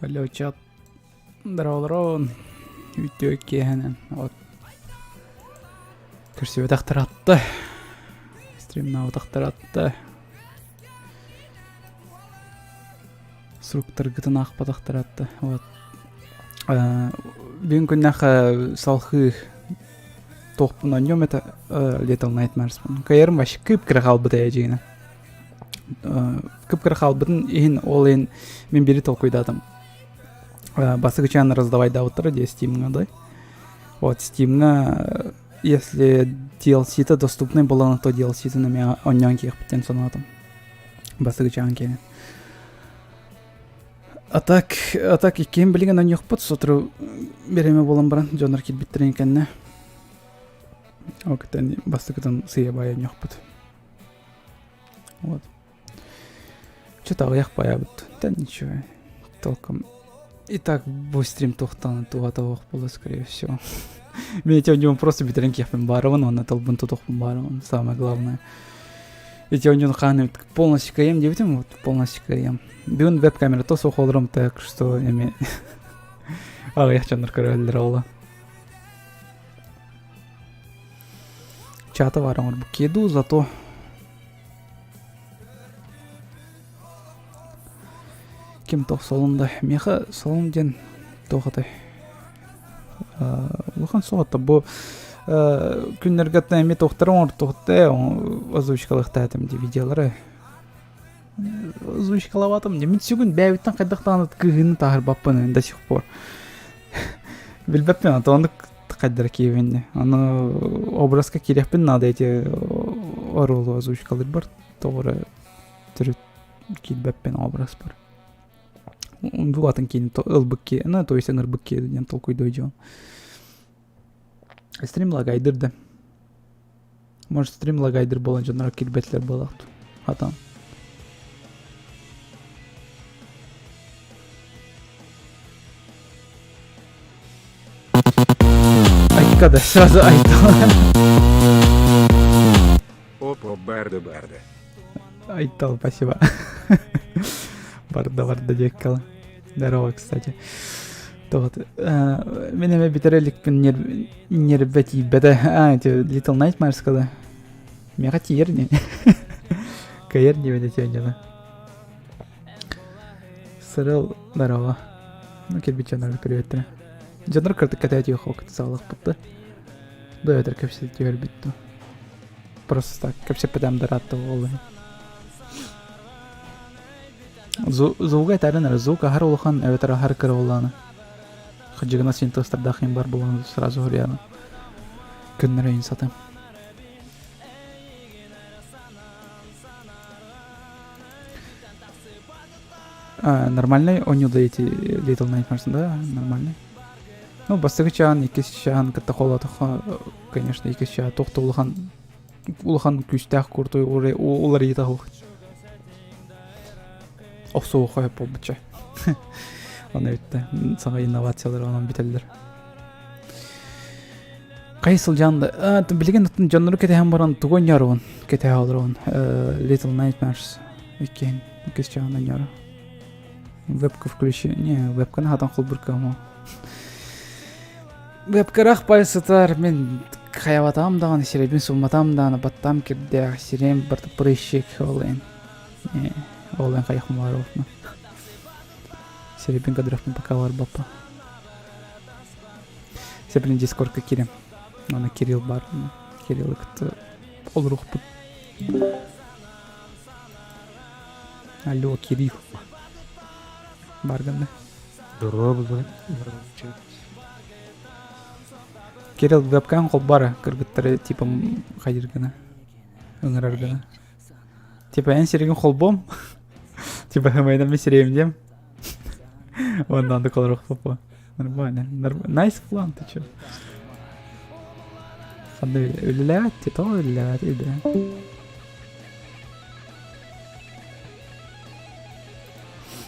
Алло, чат. Здорово, Үтүө киэһэнэн. Вот. Көрсүбэтэх атта. Стримнаабатахтар атта. Суруктаргытын аахпатахтар атта. Вот. Бүгүн күннэх салхыы туохпун онньуом этэ Little Nightmares-пын. Кыайарым вообще кып-кыра хаалбыта дьиҥинэ. Кып-кыра хаалбытын иһин ол иһин мин бири толкуйдаатым. Басыгычаан раздавайдаабыттара дии Steam-ҥа да. Вот Steam-ҥа если DLC-та доступный буолан то DLC-тын эмиэ онньоон киэхпиттэн санаатым. Басыгычаан киэнин. А так, а так иккиэн билигин онньуохпут сотору бириэмэ буолан баран дьоннор киирбиттэрин кэннэ ол кытта бастакытын сыыйа-баайа онньуохпут. Вот. Что-то аҕыйах байабыт. Да ничего, толком. И так бу стрим туохтан туһата суох буолла, скорее всего. Мин эти онньуон просто бүтэрэн киэхпин баарабын уонна тылбын тутуохпун баарабын, самое главное. Эти онньуон хаан полностью кыайам диэбитим, вот полностью кыайам. Бүгүн веб-камерата суох олором, так что эми аҕыйах дьоннор көрөллөр ола. Чата бар оҥорбут кеду, зато Ким туох солун да миэхэ солун диэн туох этэй улахан суох это бу күннэргэ эмиэ туохтары оҥортуохтэ озвучкалыахтаатым дии видеолары озвучкалаабатым дии мин сүгүн бэйэбиттэн хайдах даҕаны кыыһыыны таһаарбаппын до сих пор билбэппин ото оннук хайдара киэбинни ону образка киириэхпин наада эти оруолу озвучкалыырбар тоҕо эрэ төрүт киирбэппин образпар бу атын киини ылбыт ки ну то есть ыҥырбыт ки диэн толкуйдуой дьон стрим лагайдыр да может стрим лагайдыр буолан дьонноро киирбэтилэр буолаахту хатан Айка да сразу айта. Опа, барды барды. Айтал, спасибо. Барда барда диэккала. Здорово, кстати. Вот. Мин эмэ бүтэрэ иликпин нервэ тиийбэтэ. А, эти Little Nightmares когда. Миэхэ тиийэр не. Кыайар диэбит этиэн дьоно. Сырыл, здорово. Ну, кирбит дьоннорго приветтэрэ. Дьоннор кырдык кэтээтиэх хоок саалахпытты. Да, өтөр кэпсэтиһэр бүттү. Просто так кэпсэппэтээм да ыраатта буолла. Звуга этэрин эрэ звук аһар улахан эбэтэр аһар кыра буоллаҕына хадьыгына синтезтардаах им бар буолан сразу суруйаҕын көннөрөйүн сатыам. А, нормальный оонньуу да эти Little Nightmares, да, нормальный. Ну, бастакы чаан, иккис чаан кытта холоотоххо, конечно, иккис чаа туох да улахан улахан күүстээх куртуй уларыйыта суох. Охсуохха сөп буолбучча. Оны бүттэ. Саҥа инновациялар онон бүтэллэр. Кай сылдьан да, билигин дьоннору кэтэһэн баран тугу оонньоорубун кэтэһэ олоробун. Little Nightmares иккиһин иккис чаҕын оонньоору. Вебка включи. Не, вебканы хатан холбур кыамма. Вебкарах бай сытар мен хайабатаам даҕаны сирэйбин сумматаам даҕаны баттаам кирдээх сирэйим барыта прыщик ол эн ол эн хайах муаровна сирэйбин кадырахпын пока барбаппа Сепилин дискордка киирем аны Кирилл бар Кириллы кытта олоруохпут Алло, Кирилл. Барганда. Здорово, Кирилл вебкам холбара кыргыттары типа хайыр гына ыҥырар гына. Типа эн сиригин холбом. Типа хымайдан мен сирэйим диэм. Оннан да колорох Нормально. Nice план, ты чё? Ханна үлэлээт, тоҕо үлэлээт идэ.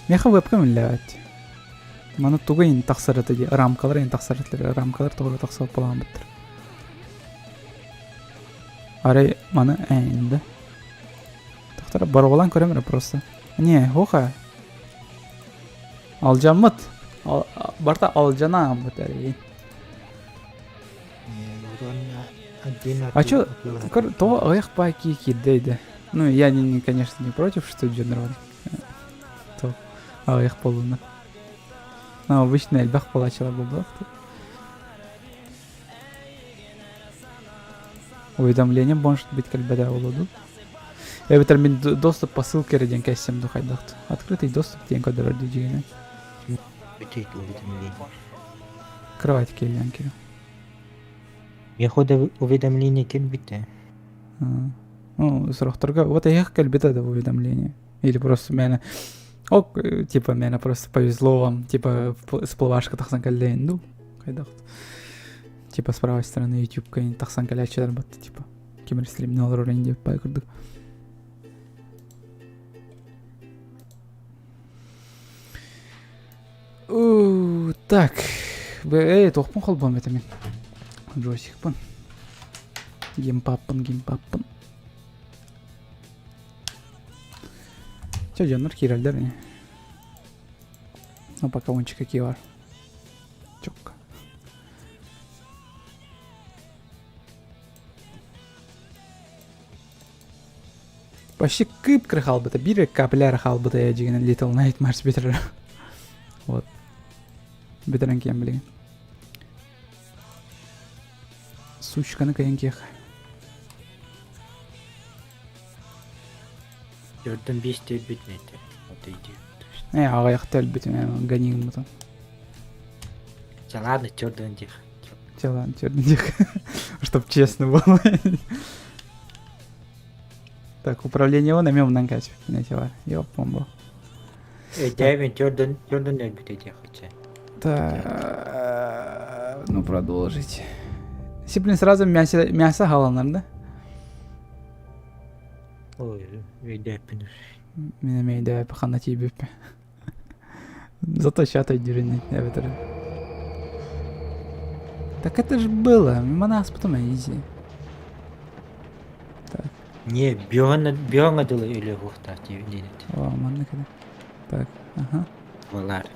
Миэхэ вебкам үлэлээбэт. Маны тугу иһин тахсар этэ дии, рамкалар иһин тахсар этилэр, рамкалар тоҕо тахсыбат буолааммыттар. Арай маны эйинде. Тохтор боруобалаан көрөм эрэ просто. Не, хоха. Алдьаммыт. Барыта алдьанааммыт эрийин. А чё, тоҕо аҕыйах баай кии киирдэ да? Ну, я, не, конечно, не против, что дьоннор то аҕыйах буоллунар. Но обычно элбэх буолааччылар буолбатах. Уведомление может быть кэлбэтэ буолуо дуу? Эбэтэр мин доступ по ссылке эрэ диэн кэссем дуу хайдах Открытый доступ диэн көрдөрөр дуу дьиҥинэн. Уведомление. Кровать киэллээн киирэн. Миэхэ уведомление кэлбитэ. Ну, сорохторго вот эһиэх кэлбитэ да уведомление. Или просто мээнэ ок, типа мээнэ просто повезло вам, типа всплывашка тахсан кэллээн дуу хайдах типа с правой стороны YouTube-ка тахсан кэлээччилэр батта типа ким эрэ стримне олорор ин диэбит баай курдук. Так, эй, туохпун холбуом этэ мин? Джойстикпын. Геймпадпын, геймпадпын. Чэ, дьоннор киирэллэр ини. Ну, пока ончик какие бар. Чокка. Почти кып-кыра хаалбыта, биир капля эрэ хаалбыта дьигинэн Little Nightmares бүтэрэр. Вот. Бүтэрэн киэн билигин. Сучканы кыйан киэх. Төрдөн биэс өлбүт нэтэ. Э, аҕыйахта өлбүтүм, ганиҥмытын. Чэ, ладно, төрдөн диэх. Чэ, ладно, төрдөн диэх. Чтоб честно было. Так, управление он эмиэ умнан кээспиппин эти бар. Ёп, бомба. Өйдөөбүн, төрдөн төрдөн өлбүтэ диэх чэ. Так, ну продолжить. Сиплин сразу мясо, мясо халанар, да? Ой, өйдөөппүн. Мин эмиэ өйдөөппүн ханна тиийбиппин. Зато чат өйдүүрүн эбэтэр. Так это ж было. Мимо нас потом изи. Так. Не, бионы бионы дылы өлө хуохтаах диэн О, манна кэлэ. Так, ага. Балар.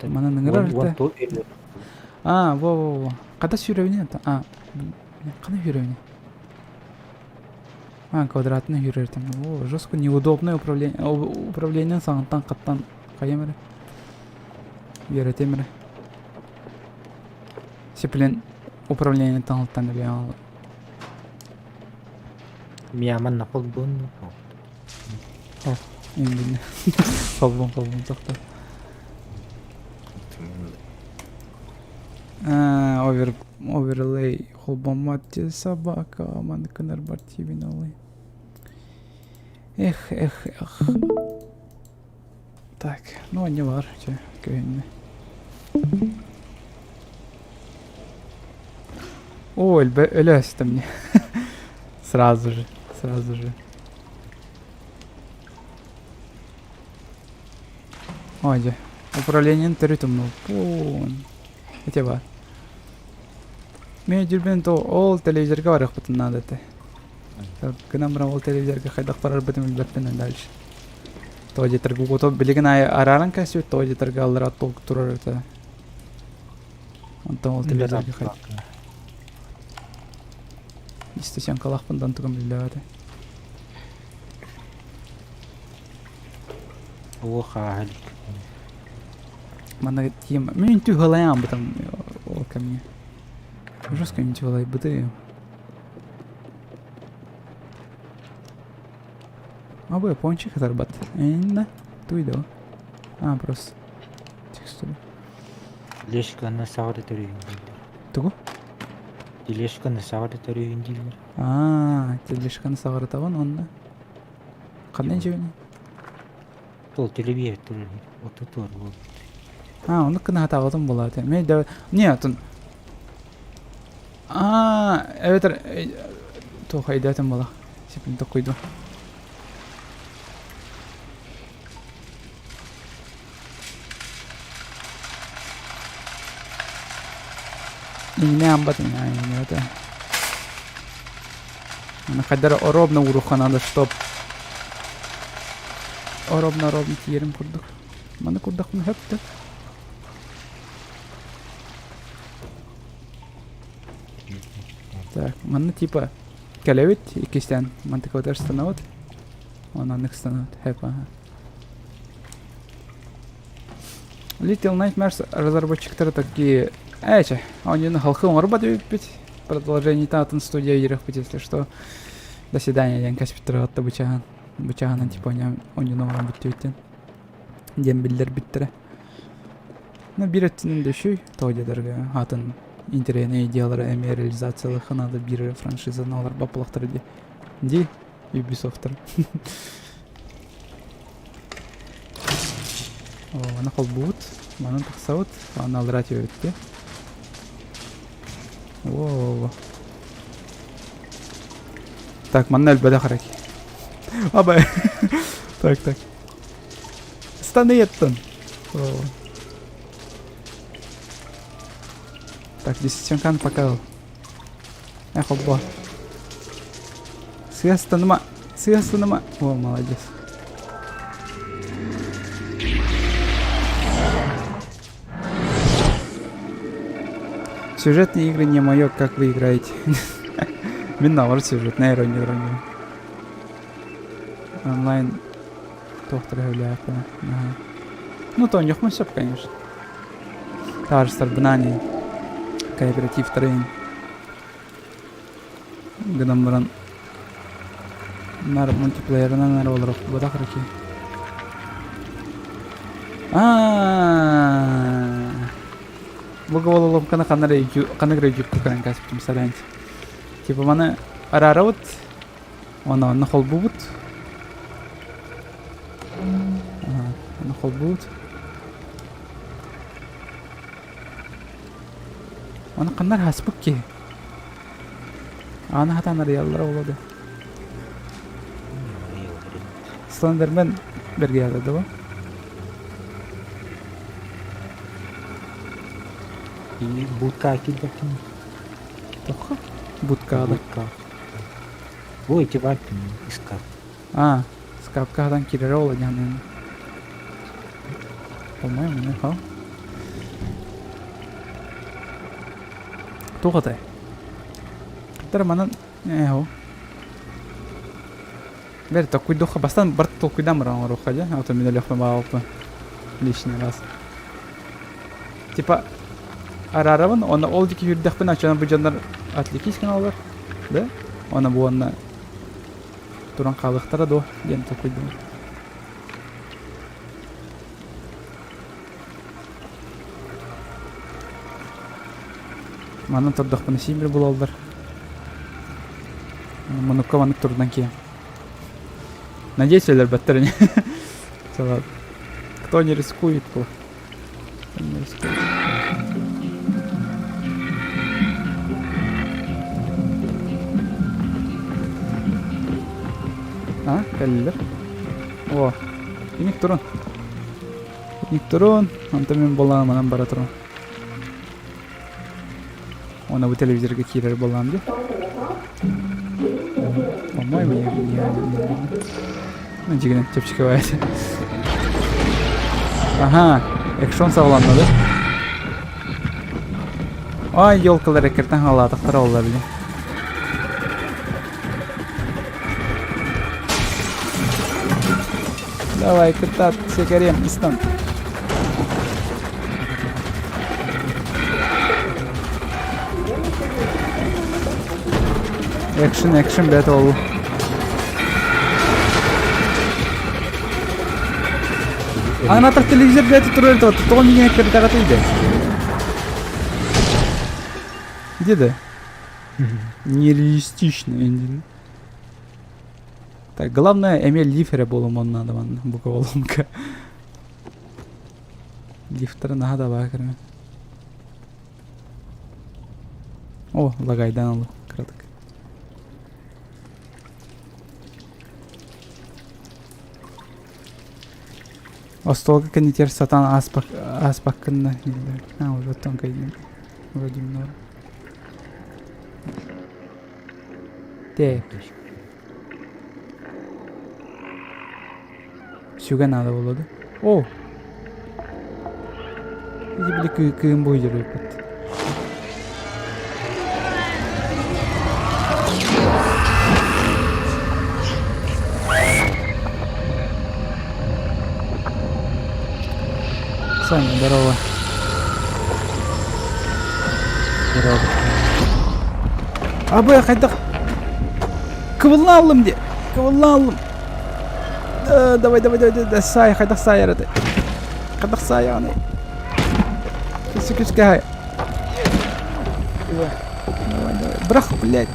Манан ыҥырар это. А, во-во-во. Хата сүүрэбини это. А, хана сүүрэбини? А, квадратный сүүрэр там. О, жестко неудобное управление. Управление саҥаттан хаттан хайам эрэ. Үөрэтиэм эрэ. Сиплен управление таҥылтан билэн Миаман холбун. О, именно. Холбун, холбун тохто. Овер, оверлей холбоммат собака, маныкынар бар тибин Эх, эх, эх. Так, ну они бар, чэ, көһүннэ. О, өлө мне. Сразу же, сразу же. Ой, дьэ. Управлениен төрүт умнубуппун. Ити баар. Мен жүрбүн то ол телевизорга барыахпытын наада этэ. Гынан баран ол телевизорга хайдах барарбытын билбэппин дальше. Тоҕо диэтэр Гугуто билигин аайы арааран кэсибит, тоҕо диэтэргэ аллара толк турар этэ. Онтон ол телевизорга хай Источанкалаахпын да онтугум биллибэтэ. Оо хааһа илик. Манна тиэм мин түһэлэйэн бытым ол кэмҥэ. Жестко ничего А бу япончик хатарбат. Инна туйдо. А, просто текстура. Тележканы саҕара төрүүн дииллэр. Тугу? Тележканы саҕара төрүүн дииллэр. Аа, тележканы саҕарытабын онно. Ханна дьиэбиний? Ол телевизор отутуор буолбут. А, оннук гына хатаабытым буолааты. Мен да не атын Аа, эбэтэр туох өйдөөтүм буолла. Сипин токкуйдум. Иҥнэ амбат это. Хайдара ровно уруха надо, чтоб ровно ровно тиэрим курдук. Маны курдахпына хөп да. Так, манна типа кэлэбит иккистээн мантыкабытыгар станабыт. Онон станабыт. Хэп, ага. Little Nightmares разработчиктара такие Эче, они халхы оҥорбот эбиппит. Продолжение атын студия ирэхпит, если что. До свидания, диэн кэспиттэр атта бычаһан. Бычаһанан типа оньюну оҥорон бүттүбүттэн. Диэн биллэрбиттэрэ. Ну, биир өттүнэн да үчүй, тоҕо диэтэргэ атын интэриэһинэй идеялары эмиэ реализациялыахха наада биир франшизаны олорбот буоллахтара дии. Дии, Ubisoft-тар. О, маны холбуубут, манан тахсабыт, аны аллараа түһэбит дии. О, Так, манна өлбөтөх эрэ. Абай. Так, так. Станыйаттан. Так, десятенкан пока. Эх, обо. Сыастаныма. Сыастаныма. О, молодец. Сюжетные игры не мое, как вы играете. Мин наоборот сюжетная ирония. Онлайн Туохтара өһүлээхпинэ. Ну, тоонньохпун сөп, конечно. Таарыстарбынаан кооперативтарын гынан баран нар мультиплеерынан эрэ олорохпутах эрэ Аа Бу головоломканы ханна эрэ ханнык эрэ ютубка көрөн кээспитим сарайын. Типа маны араарабыт Уонна онно холбуубут. Онно холбуубут. Оны ханна хаспыт киһи? Ааны хатан арыйаллара буолуо да. Слендермен бэргэһэлэр да бу? Будка киирбэккин. Тохха? Будкаҕа да. Будка. Бу ити баар ыскаап. А, ыскаапка хатан киирэрэ ол диэн. По-моему, не хал. Туох этэй? Кыттар манан ээ ол. Бэр толкуйдуохха бастаан бар толкуйдаан баран оҥоруохха дьэ, а то мин өлүөхпүн баҕалаппын лишний раз. Типа араарабын уонна ол диэки сүүрдэхпинэ оччоҕуна бу дьоннор отвлекись гыналлар да уонна бу уонна туран хаалыахтара дуо диэн толкуйдуум. Манан турдахпына сиимир булаллар. Мунукка маннык турдан киһи. Надеюсь, өлөрбөттөр ини. Кто не рискует, то не рискует. А, кэллилэр. О, иник турун. Иник турун. Онтон мин буоллаҕым манан бара турун. Уонна бу телевизорга киирэр буоллаҕым дии. По-моему, я, я, ну, дьигинэн чэпчэки баайы. Ага, экшон саҕаланна да? Ай, елкалар эккиртэн хаалаатахтара олла били. Давай, кытаат, сэкэриэм, истан. Экшен, экшен бэт ол. Анатар телевизор бэти турар тоҕо миигин эккирдэҕэ тиийдэ. Где Нереалистично эндин. Так, главное, эмиэ лифт эрэ буолумуон наада манна бу головоломка. Лифтары наһаа да баа көрүмэн. О, лагайдан алу кыратык. Остуолга кэннитигэр сатаан ааспаккын да а уже тонкой вроде много. Так. Сүгэ наада буолуо да? О! Ити били кыым буһуйдуруйбут. Саня, здорово. Здорово. Абы хайдах кыбыллааллым де. Кыбыллааллым. Давай, давай, давай, давай, сай, хайдах сай араты. Хайдах сай аны. Күс-күскэ Давай, давай. Бырах, блядь.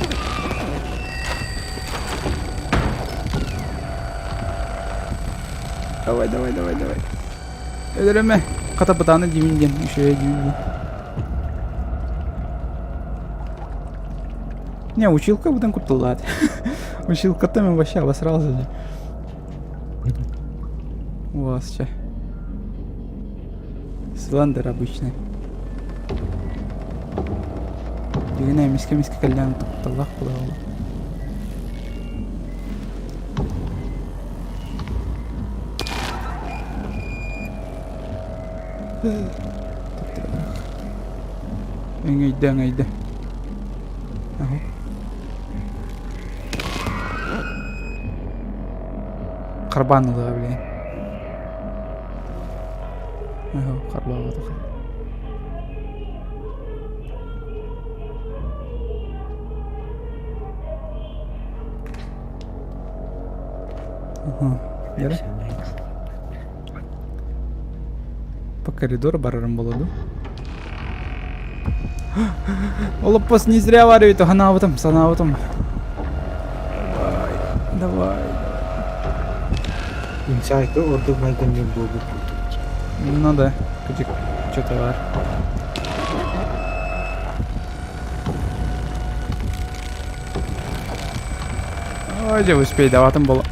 Давай, давай, давай, давай. Өлөрөмө. Хата бытааны димин диэн, үчүгэй димин диэн. Не, училка бутан кутталлаат. Училкаттан мен вообще обосрался же. У вас че. Слендер обычный. Дигинэ эмискэ-эмискэ кэллээн кутталлаах буолла. Өҥөйдө, өҥөйдө. Аһы. Харбаан ылыаҕа билигин. Аһы, харбаабатах. Аһа. По коридору барарым буолуо дуу? Олоппос не зря варю санаабытым, санаабытым. Давай, давай, давай. Инсайты ордук майгынныыр буолбут курдук. Ну да, что-то бар. Ой, дьэ успейдаватым буолла.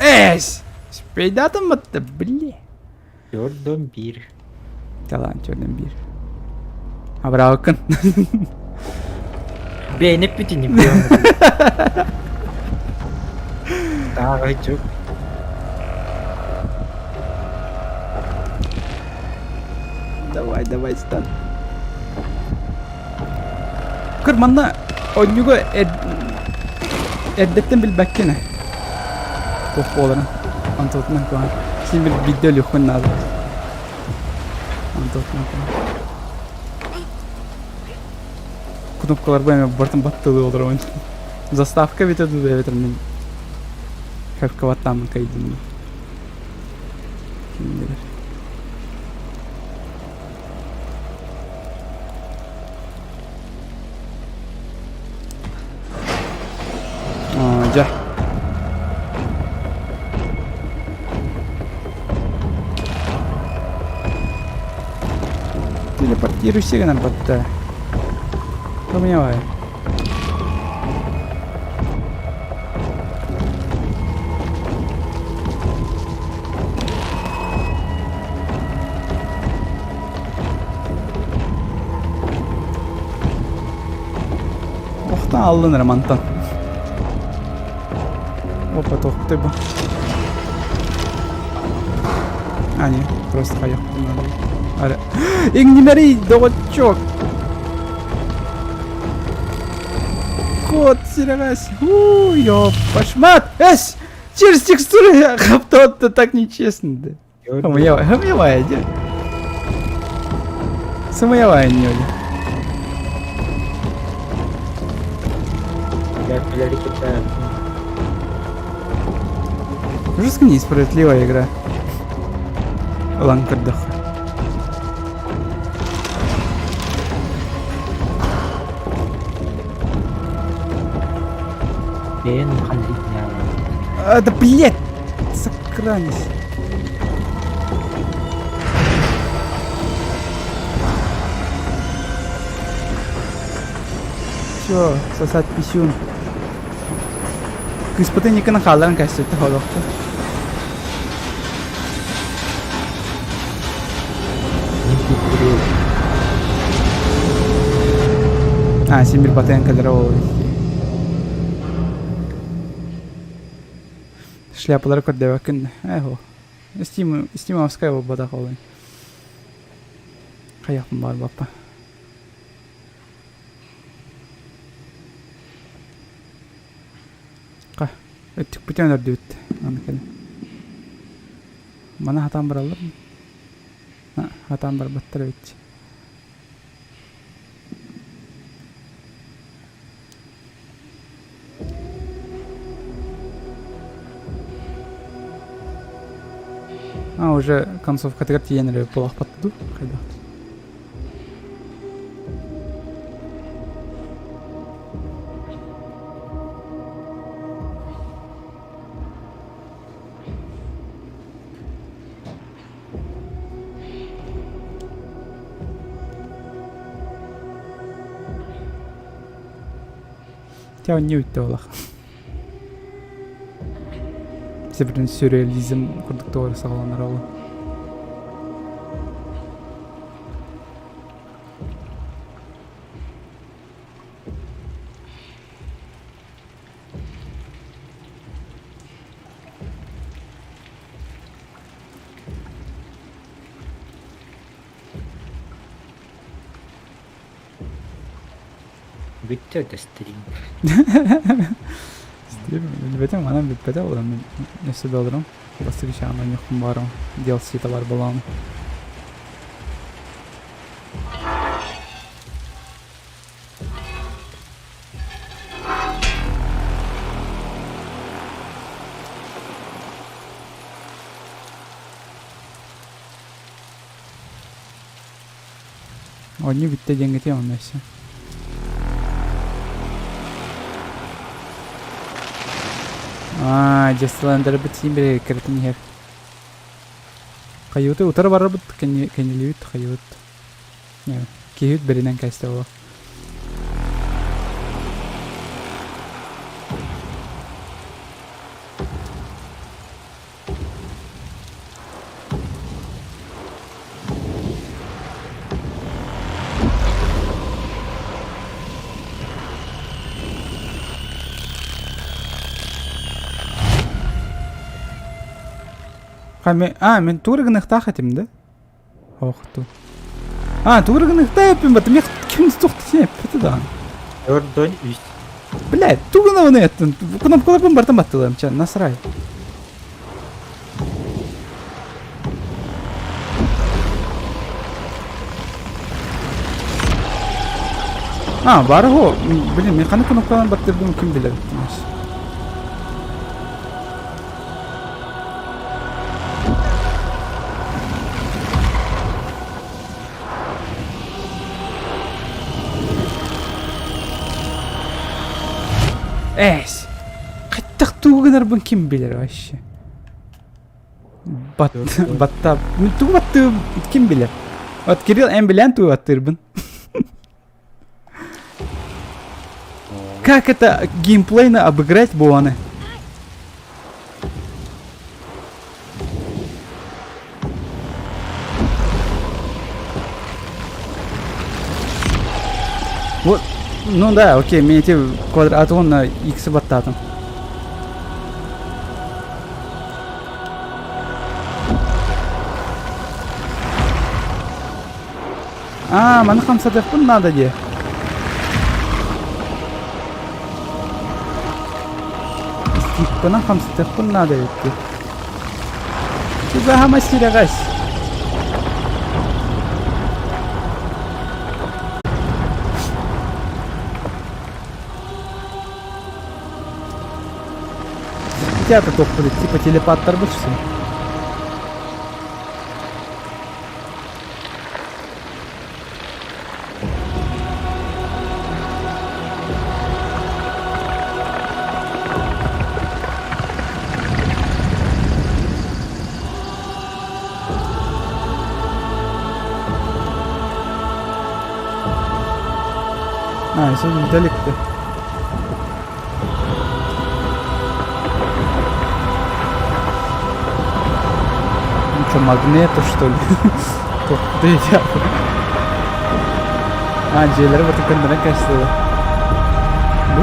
Эс! Успейдатым батта, бля. Төрдөн биир. Талант төрдөн биир. Абыраабыккын. Бэйэни эппитини Тааҕай чук. Давай, давай, стан. Көр манна онньуга эрдэттэн билбэккин ээ. Туох буоларын. Онтуотунан куһаҕан. Син бир биирдэ өлүөххүн наада. Онтуотунан куһаҕан. Кнопкаларбын эмэ бартын баттылыы олоробун. Заставка эбитэ дуу эбэтэр мин хөпкө баттааммын кайдым дуу. Ким билэр. Дьэ. Телепортируйся гынан батта. Поменяй. Охтан аллын эрэ мантан. Опа, тохтой бу. А, не, просто поехать надо. Аре. Иҥнибэрий, доҕоччуок! Кот сирэҕэс. Уу, ёппашмат! Эс! Через текстуры хаптуотта так нечестно, да. Хамыйавай, дьэ. Сымыйавай ньули. Жестко несправедливая игра. Ылан көрдөххө. А, да блять! Сохранись. Все, сосать писюн. Кыспытын иккини хаалларан кэссэттэ холохто. А, син бир батыйан кэлэрэ ол Шляпалары көрдөбөккүн. Эхо. Стимовская буолбатах ол. Хайыахпын баҕарбаппа. Ха, өттүкпүтүн өлөрдүбүт. Аны кэлин. Маны хатаан бараллар Хатаан барбаттар эбит. А, уже концовкатыгар тиийэн эрэ буолахпат дуу? Хайдах? Тя не үтте олох. Себирин сюрреализм курдук туора саҕаланар ол. Бүттэ да стрим. Стрим билбэтим, манан бүппэтэ ол мин өссө да олором. Бастакы чаана ньухпун баарым. DLC бар буолаҕын. Оонньуу бүттэ диэҥҥитий онно өссө. Аа, дьастыландарбыт син били кыратын иһэр. Хайыыты утары барарбыт кэннилиибит хайыыбыт. Киһибит бэринэн кээстэ буолуо. А, мен тугу гыныахтаах этим да? Ох ту. А, тугу гыныахтаах эппин бата мех ким тохту эппити даҕаны. Өрдөн үс. Блядь, тугу гына эттин? Кнопкаларбын бартан баттыларым ча, насрай. А, баар го. Блин, мен ханнык кнопкаларын баттырдым ким билэр. Эс! Хайдах тугу гынарбын ким билэр вообще? Бат, баттап. Тугу баттыыр ким билэр? Вот Кирилл эн билэн тугу баттыырбын. Как это геймплейно обыграть буоланы? Вот, ну да, окей, мен эти квадрат уонна икси баттаатым. Аа, маны хамсатыахпын наада дии. Скиппынан хамсатыахпын наада эбит дии. Чугаһама сирэҕэс. Театр тохпут, типа телепаттарбыт все. А, все недалеко. Ну что, магнето, что ли? Тохтуйя. А, дьиэлэри бата көннөрөн кэстилэр. Бу?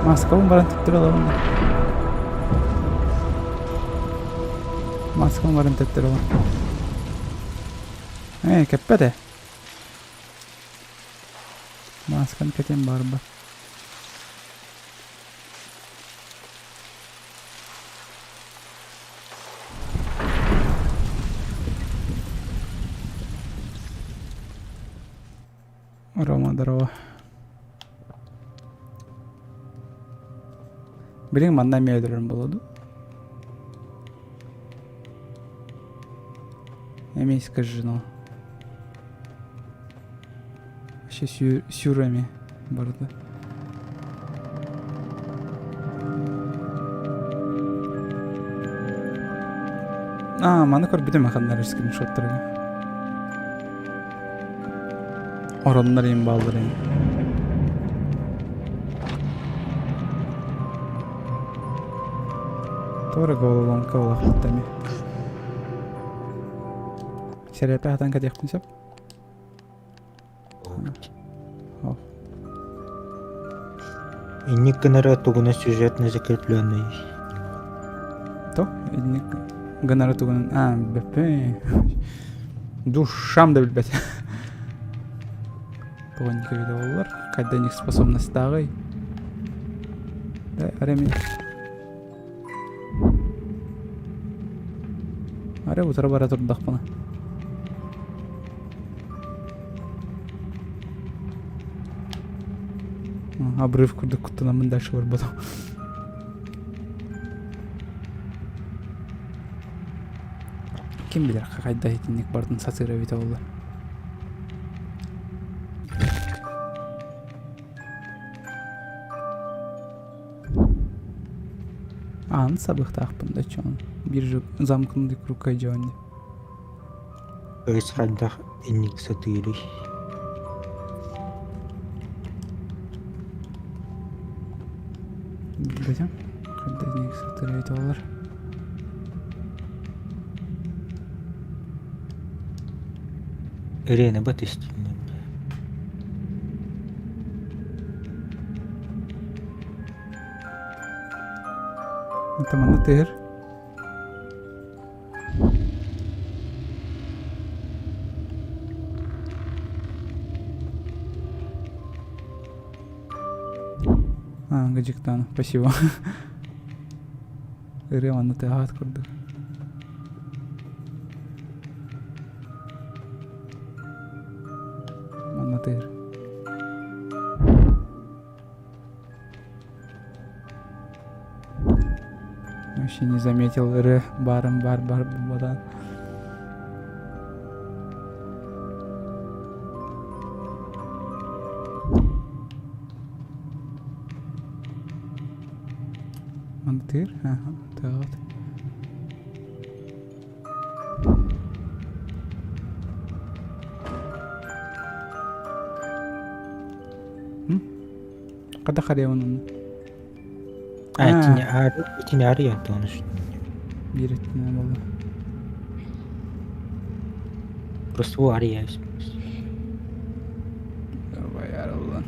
Москваҕа баран туттар аламын. Маскам баран төттөрү ылан. Ээ, кэппэт ээ. Масканы кэтиэн баарба. Рома, здорово. Билигин манна эмиэ өлөрөрүм буолуо дуу? Эмиэ искажено. Вообще сюр, сюр эмиэ барыта. А, маны көрбүтүм ханнар скриншоттарга. Ороннор иин бааллар ини. Туора головоломка буолуохпут эми. Сэрээпэ хатан кэтиэхпин сөп. Инник гынара тугуна сюжетно закрепленный. То? Инник гынара тугунан... А, бэппэ. Душам да билбэт. Тугунник эбитэ буоллар. Хайда способностааҕый? Да, ареми. Арай утары бара турдахпына. Обрыв курдук куттанаммын дальше барбатым. Ким билэр хайда итинник бардын сатыыр эбитэ буолла. Аан сабыахтаахпын да чоон. Биир замкнутый кругка дьон дии. Өс хайдах инник сатыырый? Билбэтим. Хайдах инник сатыыр эбитэ буоллар. Ырыаны батыстым. Это манна тыыр. А, Гаджиктан, спасибо. Ырыа манна тыаһаат курдук. Манна тыыр. Вообще не заметил ыры барым бар бар бадан. Мантыр? Ага, так. Хата харыйабын онно. А, итини ары, итини арыйан тону Биир өттүнэн буолла. Просто бу арыйа. Давай арыллан.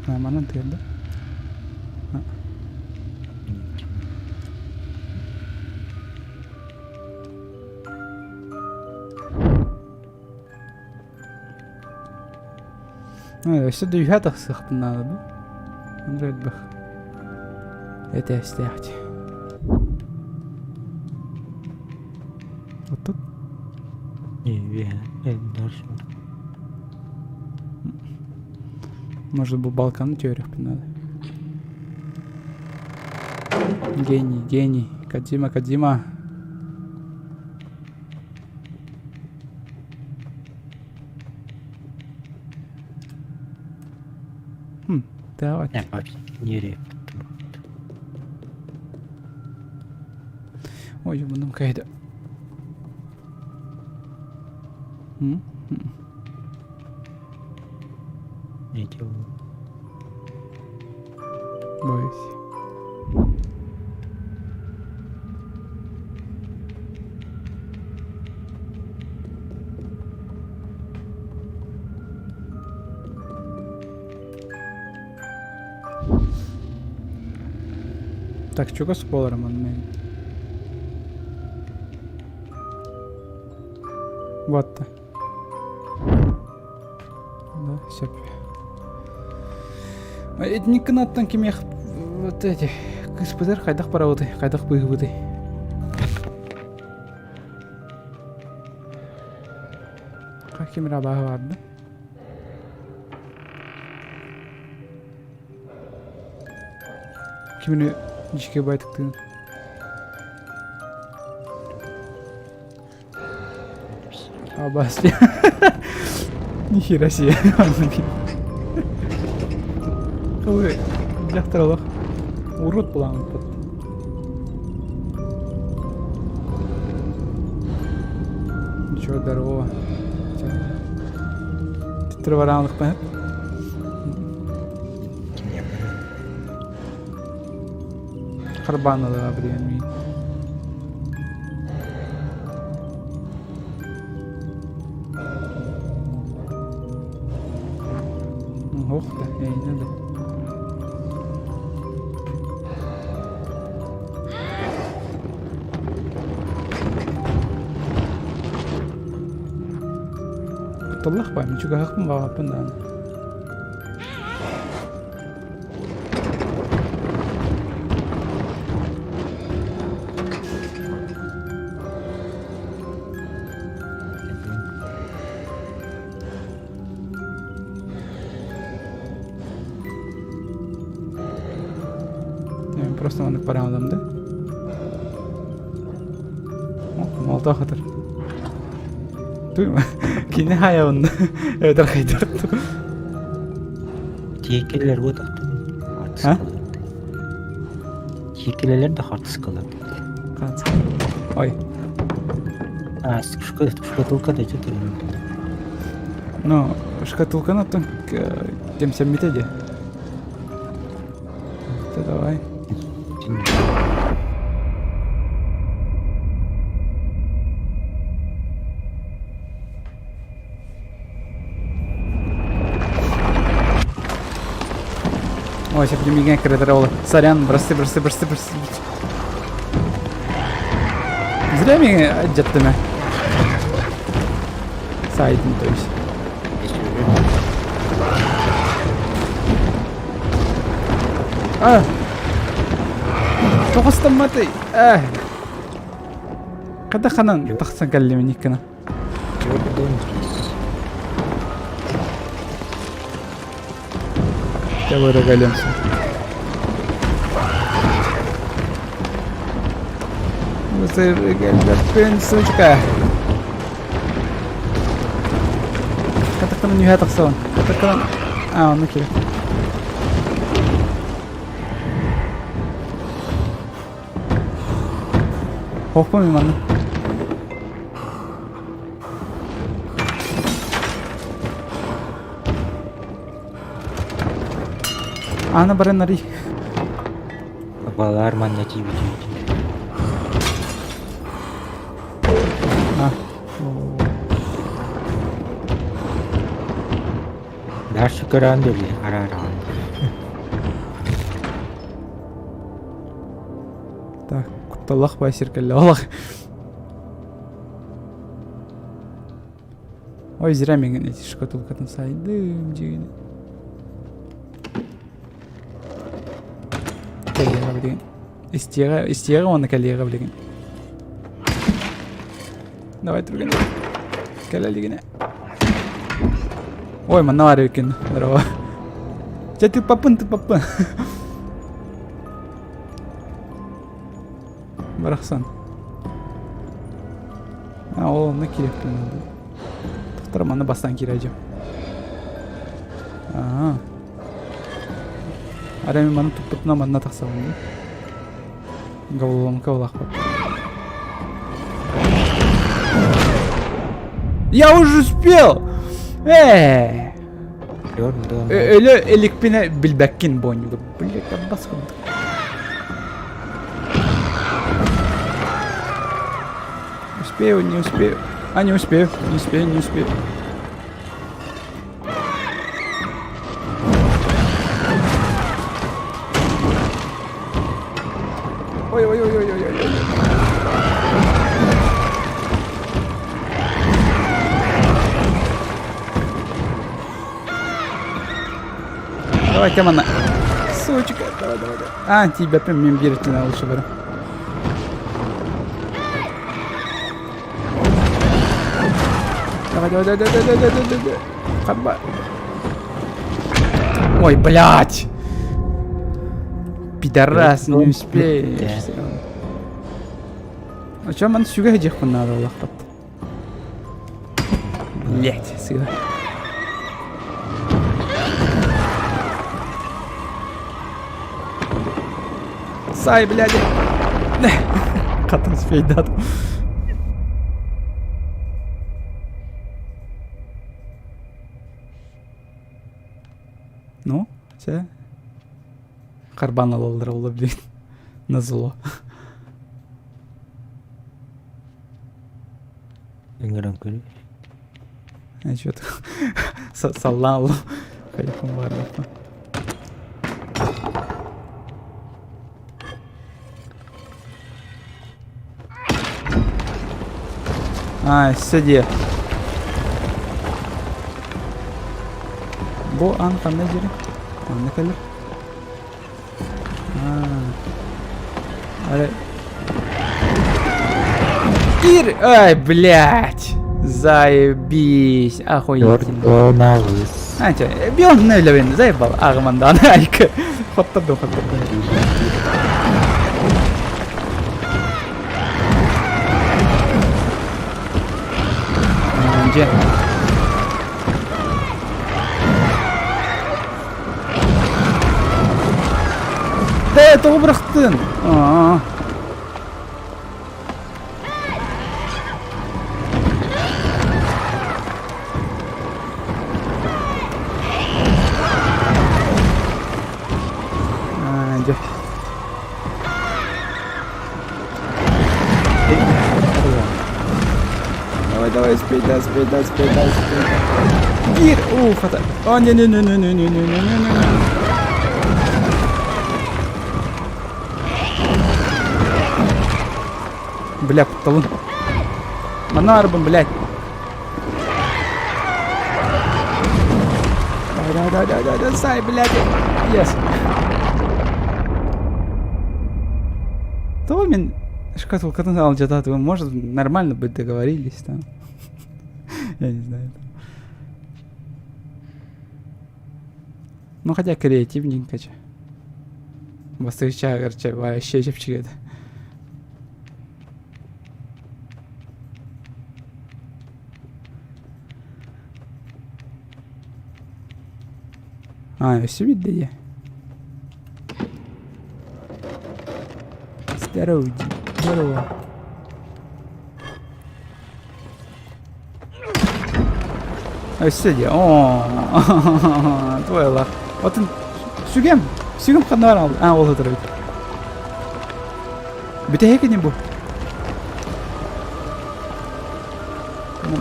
А, манан тыырда. Өссө да үһэ тахсыахпын наада дуу? Андрей элбэх. Этээстээх Вот тут? Может, бу Балканы түөрүөхпүн наада. Гений, гений. Кадима, Кадима. Хм, давай. Ой, муннум кайда. М? Боюсь. Так, чугас буолар манна. Вот. Да, сөп. Этниккынаттан кимиэх вот эти кыыспытыр хайдах барабыты, хайдах быыһыбыты. Ким эрэ абааһы баарда. Кимини дьикэ байтыктыын. Абаас. Нихера себе. Ой, дьахтар олох урут буламмыт. Ничего, здорово. Титтер бараанлыкпын. Харбаан ылыа билигин миин. Ох да, эйнэ да. Кутталлах баайым, чугаһахпын баҕаппын даҕаны. Просто маннык бараалам да. Молтоо хатар. Туйма. Кини хайабын. Эбэтэр хайдах. Тиэкилэр буотахтар. А? Тиэкилэлэр да хартыскалар. Ой. А, шкатулка да что-то. Ну, шкатулканы оттон кэмсэммитэ дии. Да давай. Ой, сейчас будем менять кредеролы. Сорян, бросай, бросай, бросай, бросай. Зря меня деттыме. Сайтын, то есть. А! Тоҕустамматый! Э! Хата ханан тахсан кэллим Никкана. Я вырогалемся. Сучка. Катактан нүһэ тахсабын. Катактан... А, онно киирэ. Хоппун мин манна. Аны баран арый. Балар манна тиийбит А. Дальше көрөн дели арааран. Так, кутталлах бай сиркелле олох. Ой, зря миҥин эти шкатулкатын сайдым дьиҥин. Кэлиэҕэ билигин. Истиэҕэ, истиэҕэ уонна кэлиэҕэ билигин. Давай түргэн. Кэлэ илигинэ. Ой, манна баар эбиккин. Здорово. Чэ, тыппаппын, тыппаппын. Барахсан. А, ол онно киириэхпин наада. Тохтор манна бастаан киирээдьим. Аа. Арай мин маны туппутунан манна тахсабын дии. Головоломка улаахпат. Я уже успел! Э! Өлө иликпинэ билбэккин бонньуга. Блядь, аббас курдук. Успею, не успею. А, не успею, не успею, не успею. Давай, кем Сучка, давай, давай, давай. А, тиийбэппин, мин биир өттүнэн лучше барым. Давай, давай, давай, давай, давай, давай, давай, давай. Хаба. Ой, блядь! Пидорас, не успеешь. А чем он сюга дьиэхпин надо улахпат? Блять, сыга. Сай, блядь. Хата успейдат. Ну, чэ. Харбан ылаллара буолла блин. Назло. Ыҥыран көрү. А что-то саллаан хайыхым баарбаппын. А, сиди. Бу аан ханна дири? Манна кэлэр. Аа. Кир! Ай, блядь! Заебись! Охуительно. А, чё, бион нөлөбүн, заебал. Ағымандан айкы. Хоттырдым, хоттырдым. Дьэ. Дээ, тоҕо бырахтын? Аа. Аа, дьэ. Давай, давай, успей, да, успей, да, успей, да, успей. Гир! Уу, хата. О, не, не, не, не, не, не, не, не, не, не. Бля, кутталын. Манна арбын, блядь. Давай, давай, давай, давай, давай, сай, блядь. Yes. То мин шкатулкатын алдьатаатым, может, нормально бы договорились там. Я не знаю. Ну, хотя креативненько че. Бастыгыча, короче, вообще чэпчэки этэ. А, өссө биирдэ дии. Здорово, здорово. Өссө дии. Оо, твойлар. Отun сүгэм, сүгэм ханна бар А, ол отырар эбит. Бүтэһик ини бу.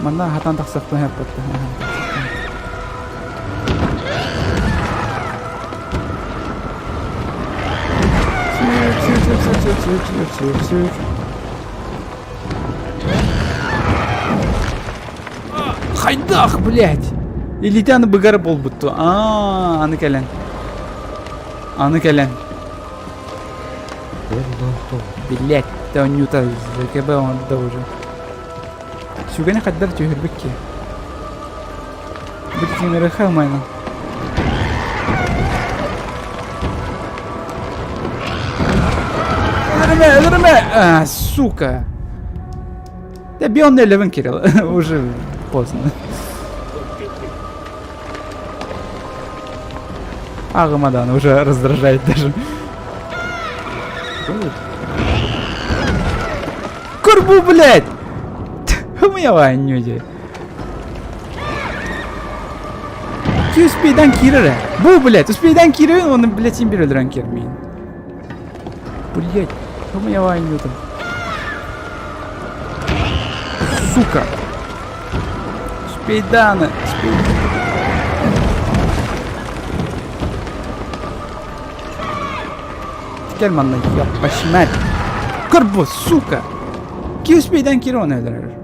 Манна хатан тахсахпын хэппэтте. Сүр, сүр, сүр, сүр, сүр, сүр, сүр, сүр. Хайдах, блядь! Илиитэ аны быгар буолбутту. Аа, аны кэлэн. Аны кэлэн. Блядь, Тонюта ЗКБ онда уже. Сүгэни хайдар түһүрбүт ки. Бүт майна. Өлөрүмэ, өлөрүмэ! А, сука! Да Бион Элевен, Кирилл, уже поздно. А, Рамадан уже раздражает даже. Курбу, блядь! Умела, люди. Ки успейдан киирэрэ. Бу, блядь, успейдан киирэбин, оны, блядь, син биир өлөрөн киирмиин. Блядь, умела, люди. Сука! Успейданы, успей. Кэл манна, ёппашмать. Курбу, сука! Ки успейдан киирэ оны өлөрөр.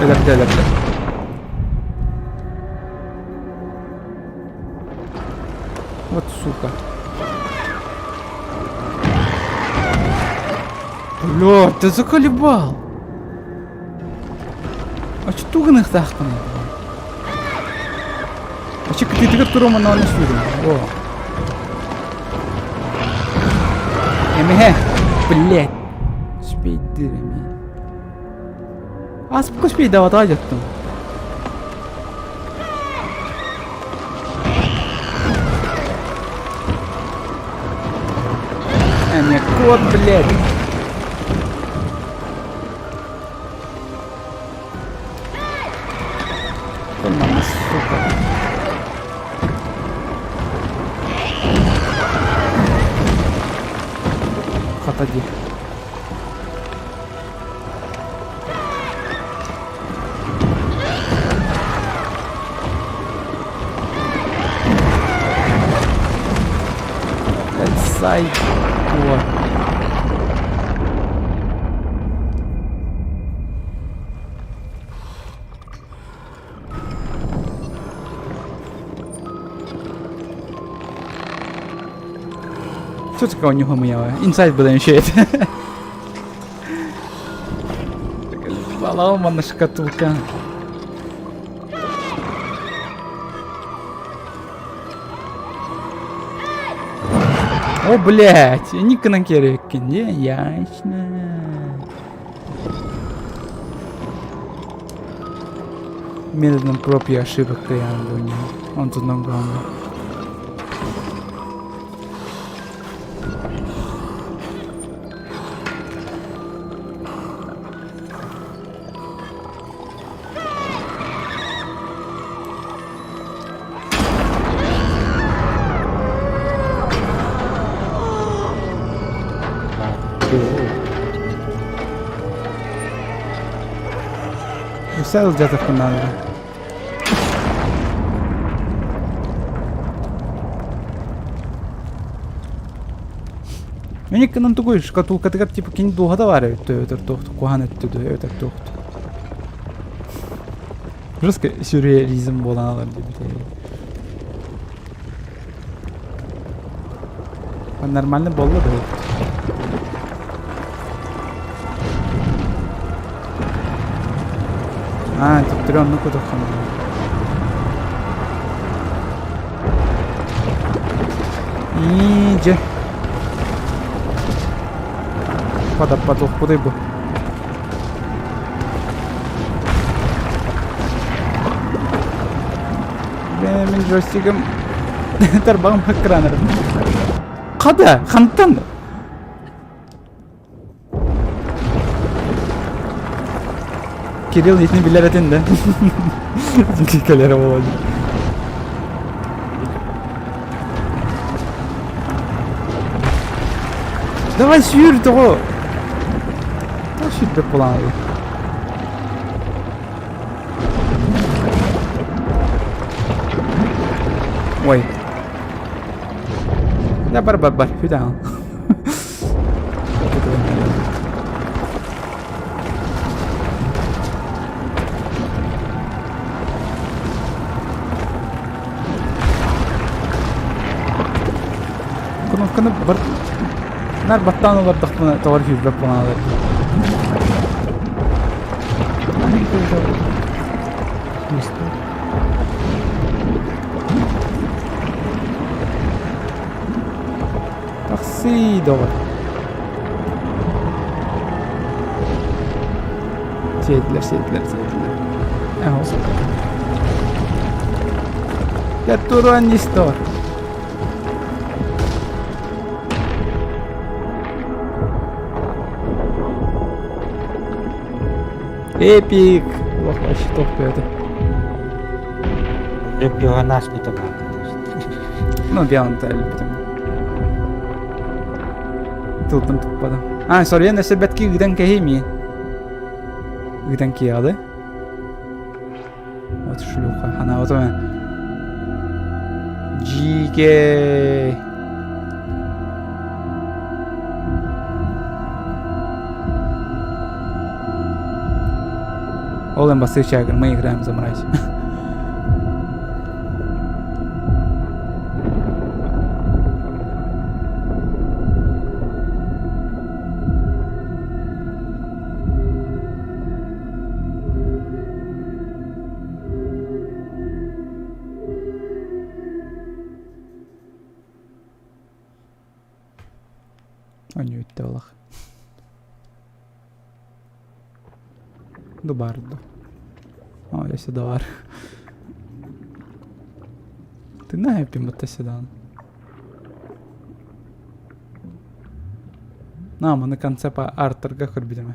Өлөрдө, өлөрдө. Вот сука. Бля, ты заколебал! А что тугыныхтаахпыный? А че кытыытыгар туруом онно сүүрүм. О. Эмиһэ, блядь. Спейдир эми. Аспыкка спейдавата дьаттым. Эмиэ кот, блядь. Мама, сука. Хата дии. Сайт. Вот. Что такое у него моя? Инсайт буду еще Поломана шкатулка. О, блядь, Никона керек не ясно. Методом проб и ошибок я Он тут нам главное. Өссө сылдьатахпын наада. Мин тугуй шкатулкатыгар типа кини дууһата баар эбит өтөр туох куһаан өттө өтөр туох Жестко сюрреализм буолан алар диэбит. Нормально буолла да. А, төттөрү оннук кутуххана. Иидьэ. Падаппатуохпутуй бу. Мин джойстигым тарбаҕым хаккыраанар. Хада, хантан? Кирилл итини билэр этин да. Кэлэрэ буолуо. Давай сүүр тоҕо. Тоҕо сүүрбэт буолаҕый? Ой. Да бар бар бар. Хүтэ Кнопканы бар нар баттаан олордохпуна тоҕор сүүрбэт буолаалар. Тахсыы доҕор. Сиэтилэр, сиэтилэр, сиэтилэр. Эҕос. Я туронистор. Эпик! Ох, вообще топ это. Репионаж не табак. Ну, бианта элбитим. Тылтан туппадым. А, соруйан өссө бэтки ыытан кэһиэмий. Ыытан киэҕэ Вот шлюха. Она вот она. Дьиикэй. Ол эн бастыыр чаагыр, мы играем за мразь. Аньүттэ олох. Дубарду. О, я сюда бар. Ты на будто сюда. На, маны конце по Артурга көрбүтүм.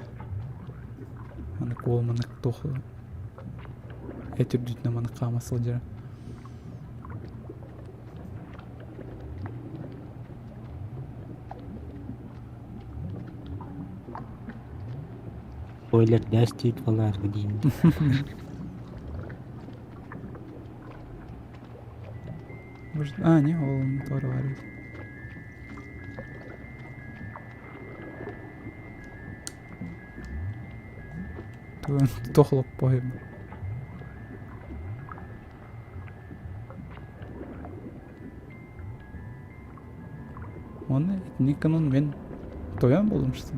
Аны куол маны туох эт үрдүтүнэн маны хаама сылдьара. Спойлер дэс диит буолаарга диин. Может, а, не, ол мотор бар эбит. Туох лоппоһуйм. Оны итинник гынан мин тойон буоллум что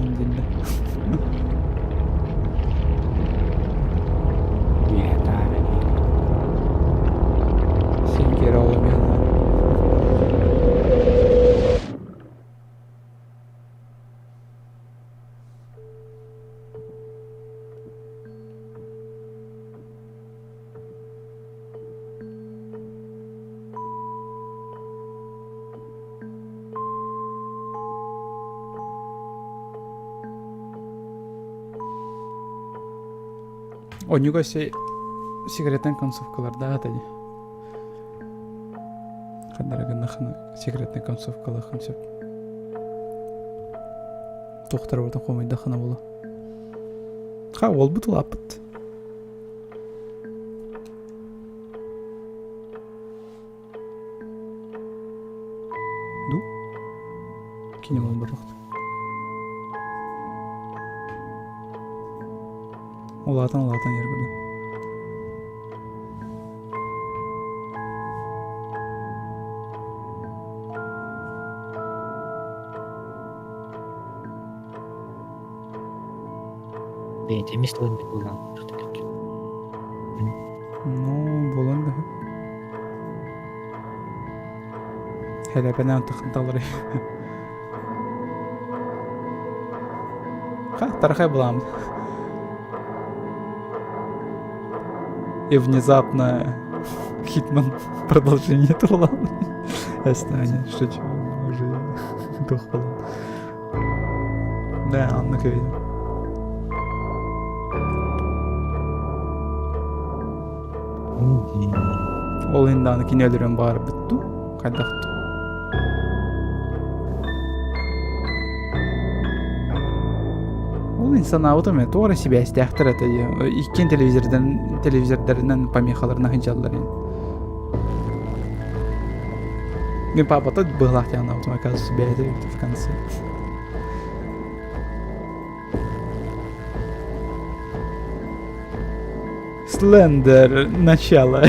Дииллэр. Син оламиһана. Онньуга сигаретын концовкалардаах этэ дии. Ханна гыннахына секретный концовкалаахын сөп. Туохтара барытын хомуйдахына буолуо. Ха, уолбут улааппыт. Ду? Кини буолбатах. Улаатан улаатан иһэр курдук. Бэйэтэ эмиэ тылын буолан Ну, буолан да. Хэлэпэнэн таханталары. Ха, тарахай булам. И внезапно Хитман продолжение турулан. Эстане, шучу, уже дух Да, оннук эбит. Ол иһин даҕаны кини өлөрүөн баҕарбыт дуу, хайдах дуу? Ол иһин санаабытым ээ, туох эрэ сибээстээхтэр этэ дии. Иккиэн телевизордан телевизордарынан помехаларынан сылдьаллар ини. Мин папата быһылаах диэн анаабытым, оказывается, бэйэтэ эбит в конце. Слендер, начало.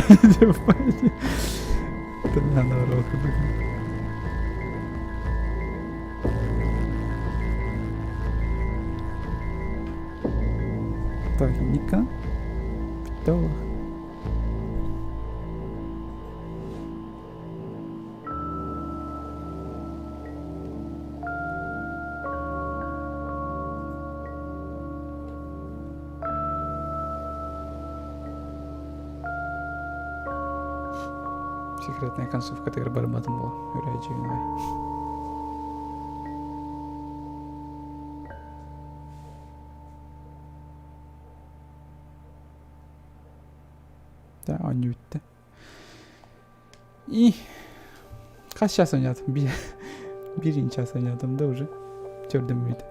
Так, Ника. Бүттэ Секретная концовкатыгар барбатым буо үрээдьигинай. Да, оонньуу бүттэ. И хас час оонньоотум? Биир биир час оонньоотум да уже. Төрдүм бүт.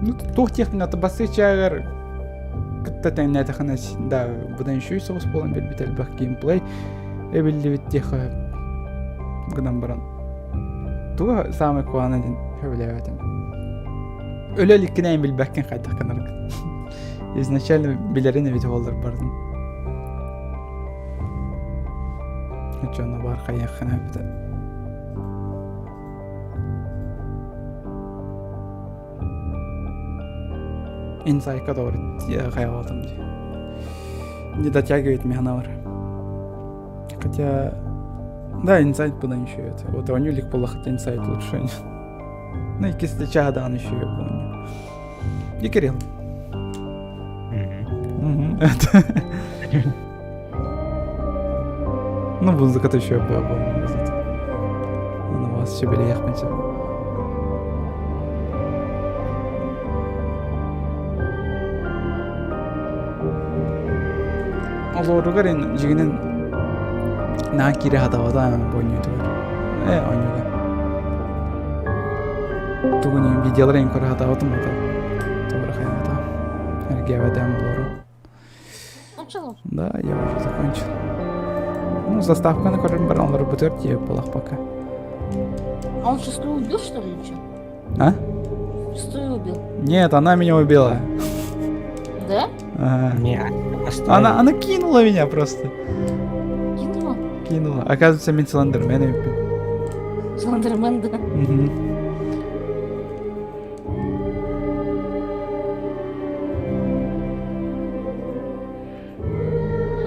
Ну, туох техниката бассычаагар кытта тэҥнээтэххинэ да быдан үчүгэй соҕус буолан биэрбит элбэх геймплей эбиллибит диэхэ гынан баран. Туга саамай куһаҕана диэн сөбүлээбэтим. Өлө иликкинэ эн билбэккин хайдах гынаргын. Изначально билэрин эбит буоллар бардым. Оччону бар хайыаххына эбитэ. Инсайка doğru хайалатым дии. Не дотягивает меня навар. Хотя, да, инсайт было еще это. Вот Ванюлик был, хотя инсайт лучше. Ну, и кисляча, да, он еще я помню. И Кирилл. Ну, музыка-то еще я помню. Ну, вас все билиэхпин сөп. Олоругар эн дьиҥинэн наһаа киирэ сатаабата бу оонньуутугар. Ээ оонньууга. Тугун видеолары эн көрө сатаабатым хата. Туора хайаата. Эргээбэтэм олору. Кончила? Да, я уже закончил. Ну, заставканы көрөн баран олорбутугар тиийэ буолах пока. А он шестую убил, что ли, или что? А? Шестую убил. Нет, она меня убила. Да? Ага. Не, Она, она кинула меня просто. Кинула? Кинула. Оказывается, мин Слендермен эбиппин. Слендермен, да. Мгм.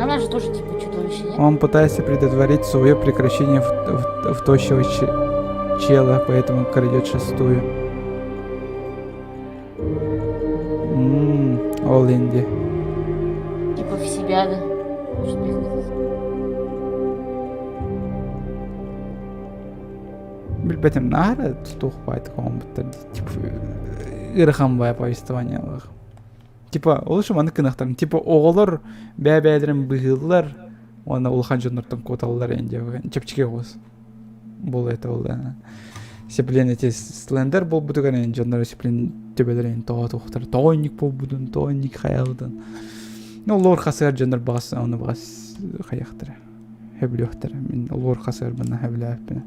Она же тоже типа чудовище, нет? Он пытается предотвратить свое прекращение в, в, в тощего чела, поэтому крадет шестую. Ммм, ол инди. Типа в себя, да. Может, Билбэтим наара туох баайдык оҥорбуттар типа ыарахан баай повествованиелаах. Типа ол үшін маннык гынахтарын типа оҕолор бэйэ-бэйэлэрин быһыыллар уонна улахан дьоннортон куоталлар эн диэбэ чэпчэки оҕус буолуо этэ ол сеплен эти слендер буолбутугар эн дьоннор сеплен төбөлөрүн тоҕо туохтар тоҕо инник буолбутун тоҕо инник хайаабытын ну лор хасыар дьоннор баҕас ону баҕас хайахтара сөбүлүөхтэрэ мин лор хасыарбына сөбүлээппинэ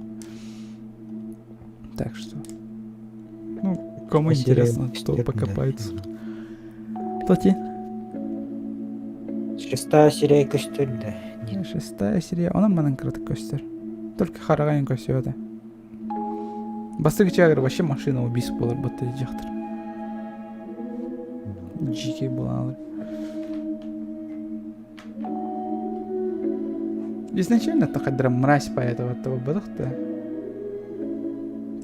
так что ну кому интересно что покопается Тоти Шестая серия көстөр да. Шестая серия. Онон манан кыратык көстөр. Только хараҕайын көстүө Бастакы чаагыр вообще машина убийств буолар батты дьахтар. Дьикий буолаалар. Изначально такая мразь по этого того бадахта.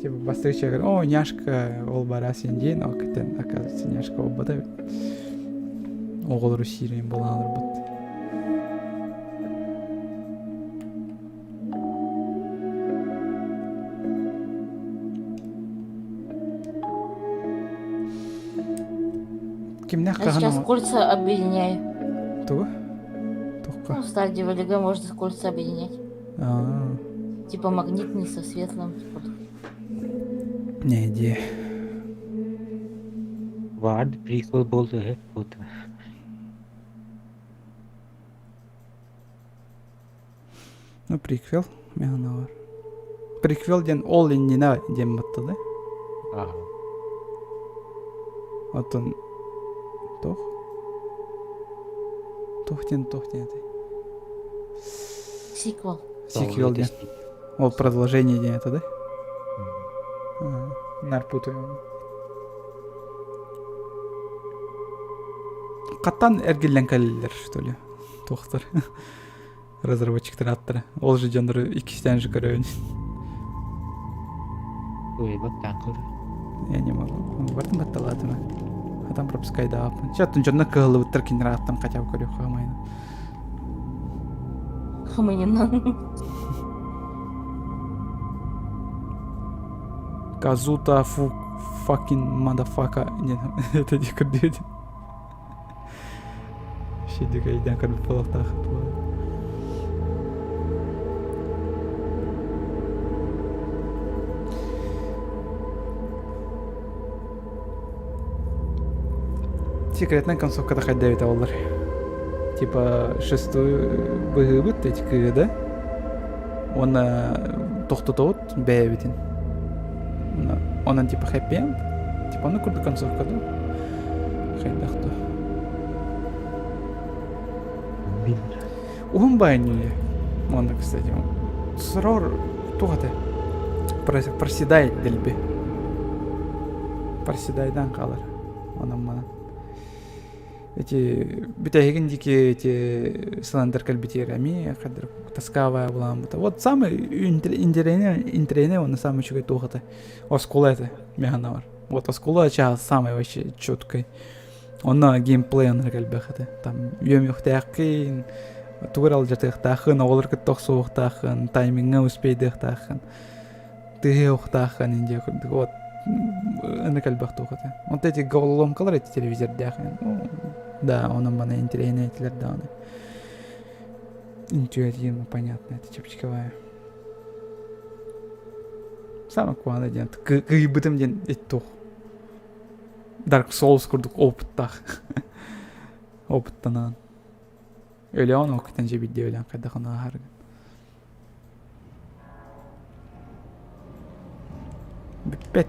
Типа бастакы чаагыр, о, няшка, ол бара сен ол кытын, оказывается, няшка ол бада. Оҕолору сиирин буолаалар бут. Кимнээх Я сейчас хаһан кольца объединяю. Тугу? Туохха? Ну, Stardew Valley можно кольца объединять. Аа. Типа магнитный со светлым. Типа. Не идея. Вард приквел болды болды. Ну, приквел. Механ бар. Приквел диэн ол иннинэ диэн баттады. Ага. Оттон туох? Туох диэн туох диэн этэй? Сиквел. Сиквел диэн. Ол продолжение диэн это, да? Нар путаю. Хаттан эргиллэн кэллилэр, что ли? Туохтар. Разработчиктар ааттара. Ол же дьоннору иккистээн же көрөбүн. Я не могу. Бартын батталаатыма. Атам пропускайдааппын. Чэ, оттон дьонно кыһыллыбыттар кинилэр ааттан хотя бы көрүөх хаамайын. Хамынинан. Казута фу fucking motherfucker. Нет, это не көрдүөт. Шедик өйдөөн көрбүт буолуохтаах. Секретная концовка хайда эбитэ буоллар. Типа шестую быһыыбыт эти кыыһы да? Уонна тохтотобут бэйэбитин. Онон типа хэппи энд. Типа ону курдук концовка дуу? Хайдах дуу? Уһун баайньуйа. Манна, кстати, сорор туох этэ? Проседай дэлби. Проседайдан хаалар. Онон манан. Эти бүтэһигин диэки эти Слендер кэлбитигэр эмиэ хадыр тоскавая буолааммыта. Вот самый интэриэһинэй интэриэһинэй уонна самый үчүгэй туох этэ? Оскуола этэ механавар. Вот оскуола чаас самый вообще четкой. Онно геймплей онно элбэх этэ. Там үөмүөхтээххин, тугу эрэ алдьатыахтааххын, оҕолор кытта охсуохтааххын, таймиҥҥа успейдыахтааххын. Тыһыахтааххын индия курдук вот ынырык элбэх туох этэ. Вот эти головоломкалар эти телевизордээх ну да онон маны интэриэһинэй этилэр даҕаны. Интуитивно понятно это чэпчэкивая. Самое куһаҕана диэн кыйбытым диэн туох Dark Souls курдук опыттаах опыттанаан Өлөөн ол кытан дьэ биирдэ өлөөн хайдах ону ааһаргын. Бүппэт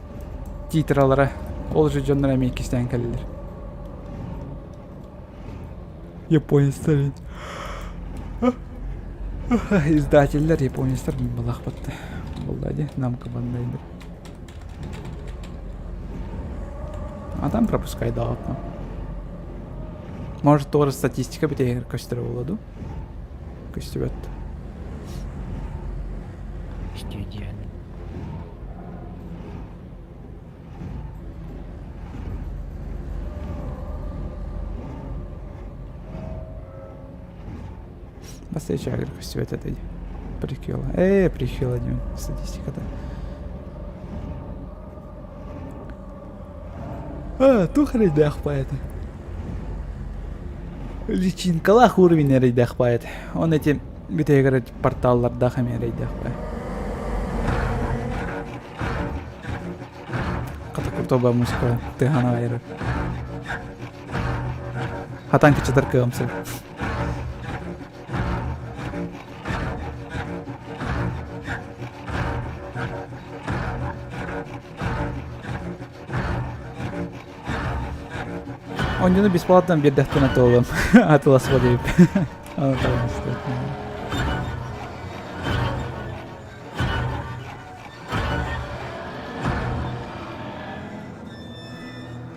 титралара ол же дьоннор эмиэ иккистээн кэллилэр. Японецтар издателлэр японецтар балаахпатта буолла дии намка бандайдыр. А там пропускайдаҕытна. Может, тоже статистика бүтэһигэр көстөр буолуо дуу? Көстүбэт. Студия. Бастайчагыр көстүбэт этэ дии. Приквела. Ээ, приквела диэн статистиката. А, туох эрэйдээх поэты. Личинкалаах уровень эрэйдээх поэт. Он эти бүтэһигэр порталлардаах эмиэ эрэйдээх поэт. Хата куртоба музыка тыаһана айырар. Хатан кычытар кыам сөп. Оонньууну бесплатно биэрдэхтэн атылалым. Атыласпа диэбит. Аны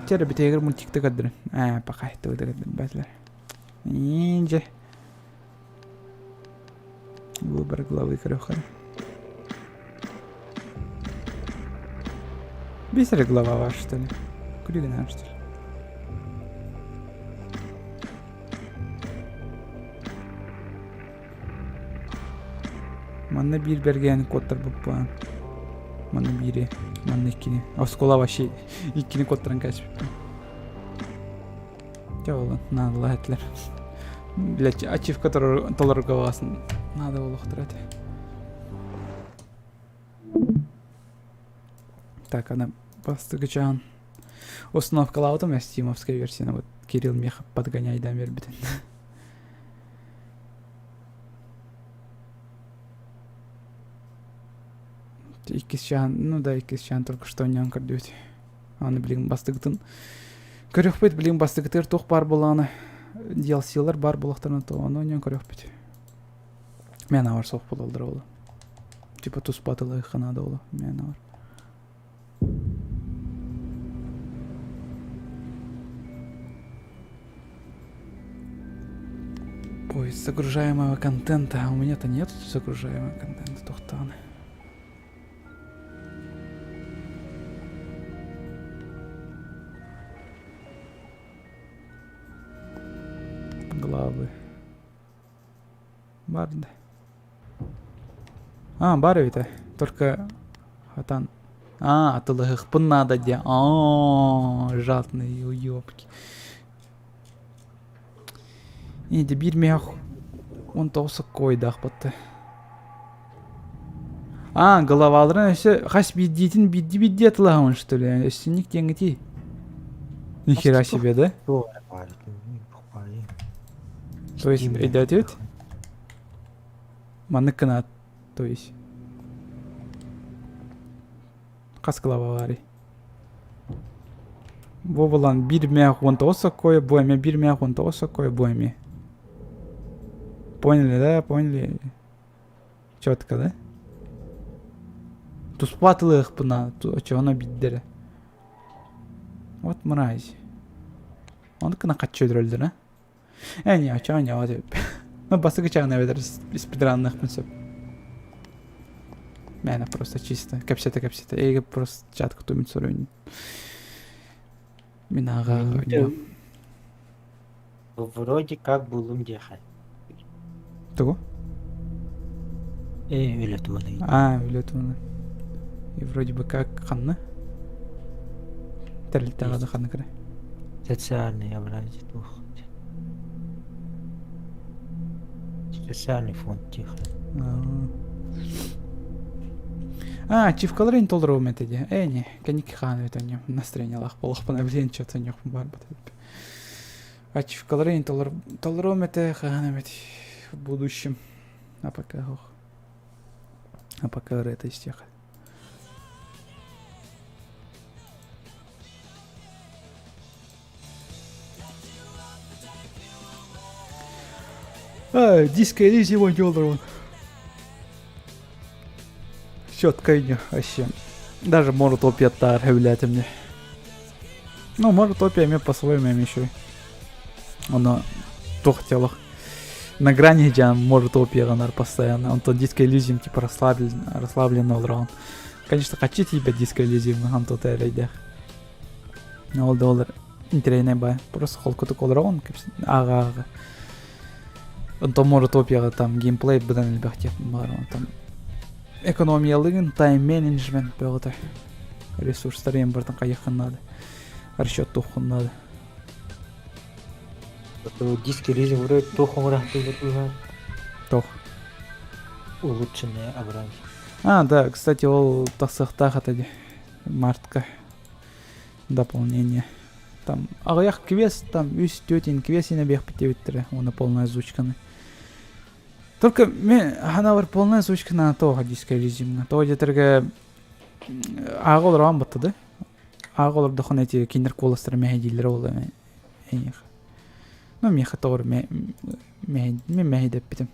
Чэ эрэ бүтэһигэр мультикта көрдөрүн. Ээ, пока тугу да көрдөрбөтүлэр. Индже. Выбор главы көрөххө. Бес эрэ глава бар, что ли? Күлүгүнэн, что ли? Манна биир бэргээн куоттарбыппын. Манна биири, манна иккини. Оскуола вообще иккини куоттаран кээспиппин. Дьэ ол наадалаах этилэр. Блять, ачивка толорорго баҕасын наада буолуохтара этэ. Так, аны бастакычаан установкалаабытым стимовская версияны вот Кирилл миэхэ подгоняйдаан биэрбитин. Иккис чаан, ну да, иккис чаан только что оонньоон көрдүбүт. Аны билигин бастыгытын көрүөхпүт, билигин бастыгытыгар туох баар буоллаҕына DLC-лар баар буоллахтарына то ону оонньоон көрүөхпүт. Мен авар суох буолаллар ол. Типа туспа атылыахха наада ол. Мен авар. Поиск загружаемого контента. А у меня-то нет загружаемого контента, тохтааны. Главы. Бар да. А, бар эбит ээ. Только хатан А, атылыһыхпын наада диэн. Аа, жадные уёбки. Иди биир миэх 19 соккойдаах батта. А, головаларын өссө хас биирдиитин биирдии биирдии атылаһабын что ли? Өссүннүк диэҥҥитий. Нихера себе, да? То есть өйдөөтүбүт? Маннык гынаат, то есть. Хас глава баарый? Бу булан биир мээх 19 соккуойа, бу эмиэ биир мээх 19 соккуойа, бу эмиэ. Поняли, да? Поняли? Четко, да? Туспа атылыахпына, очоҕуна биирдэрэ. Вот мразь. Ону гына хаччы өлөрөллөр, а? Э, не, очоҕо не, вот. Ну, бастакы чаҕына эбэтэр спидранныахпын сөп. Мээнэ просто чисто кэпсэтэ-кэпсэтэ. Эйгэ просто чатка тумит соруйун. Мин ааҕа Вроде как буллум диэхэ. Тугу? Э, үлэ туһунан. А, үлэ туһунан. И вроде бы как ханна? Тэрилтэҕэ да ханна кыра? Социальный образец туох. Социальный фонд тихо. А, ачивкаларын толоруом этэ дии. Э, не, кэнники хаан эбит онньо настроениелаах буолуохпуна билиэн чё-то онньуохпун баарбыт эбит. Ачивкаларын толоруом этэ хаан эбит в будущем. А пока ох. А пока ырыата истиэхэ. А, Диско Элизиум Йолрон. Четко вообще. Даже может опия таар мне. Ну, может опия мне по-своему еще. Оно тохтелах. На грани где может опия постоянно. Он то Диско Элизиум типа расслаблен, расслаблен олрон. Конечно, хочу тебя Диско Элизиум, он тут эрейдэх. Ол доллар интэриэһинэй баай. Просто холкутук олороҕун ааҕа-ааҕа. Онтон Моротопияҕа там геймплей быдан элбэх диэх баар. Там экономиялыгын, тайм-менеджмент бөҕөтө. Ресурстары эн барытын хайыаххын наада. Расчеттуоххун наада. Диски режим вроде туох оҥорохтуулар Туох? Улучшенные образ. А, да, кстати, ол тахсыахтаах этэ дии. Мартка дополнение. Там аҕыйах квест, там үс тетин квест биэхпит диэбиттэрэ уонна полная озвучканы. Только мен ханабар полная озвучка на то диско режимҥа. То диэтэргэ ааҕа олорон батта да. Ааҕа олордоххуна эти киндер куоластара мэһэйдииллэрэ ол эйиэхэ. Ну, миэхэ тоҕор мен мэһэйдэппитим.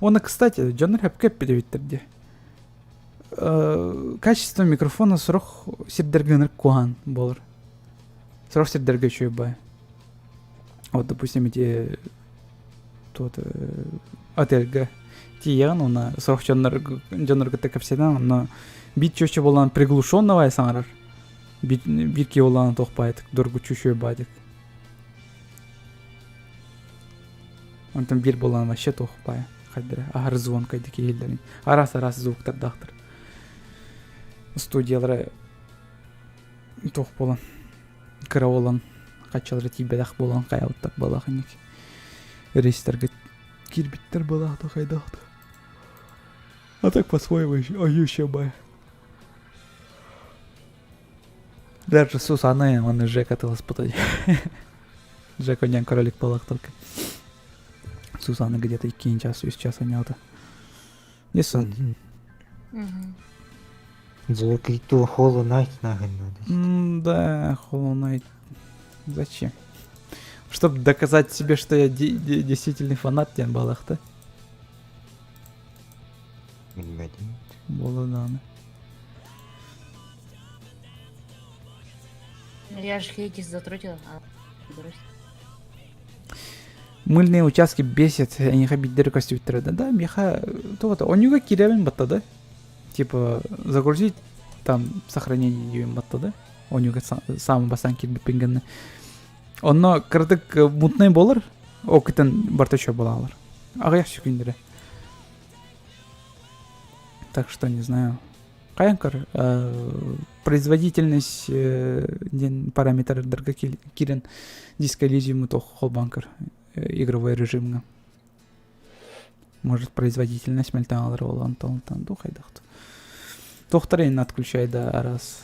Уонна, кстати, дьоннор хөпкө эппит эбиттэр дии. Качество микрофона сорох сирдэргэ ынырык куһаҕан буолар. Сорох сирдэргэ үчүгэй баай. Вот, допустим, эти тот отельга тиийэҕин уонна сорох дьоннор дьоннорго кытта кэпсэтэн онно биир чүөчэ буолан приглушенного саҥарар. Биир киһи буолан туох баайдык, доргуччу үчүгэй баайдык. Онтон биир буолан вообще туох баайа хайдара аһары звонкайдык иһиллэрин араас-араас звуктардаахтар. Студиялара туох буолан кыра буолан хаччалара тиийбэтэх буолан хайабыттар буолаах инник рейстэргэ киирбиттэр буолаах хайдах А так по-своему еще бай. Даже Сусана, он и Жека господи. Жека диэн кролик буолах только. Сусана где-то иккиэн час, үс час анньаата. Есон. Золотую Hollow Knight нахрен надо. Да, Hollow Knight. Зачем? Чтобы доказать себе, что я действительный фанат диэн балахта. Билбэтим. Буолудааны. Я же Хейтис затротила, а брось. Мыльные участки бесят, эйиэхэ биирдэрэ көстүбүттэрэ да, да, миэхэ туох онньуга киирэбин батта да. Типа загрузить там сохранение диэн батта да. Онньуга саамай бастаан киирбиппин гэннэ. Онно кыратык мутнай буолар, ол кытын барыта үчүгэй буолаалар. Аҕыйах сүкүндэрэ. Так что не знаю. Хайан көр, производительность диэн параметрдарга киирэн Диско Элизиуму туох холбоон көр игровой режимҥа. Может производительность мөлтөөн алар буолан тон дуу хайдах Туохтар иһин отключай да араас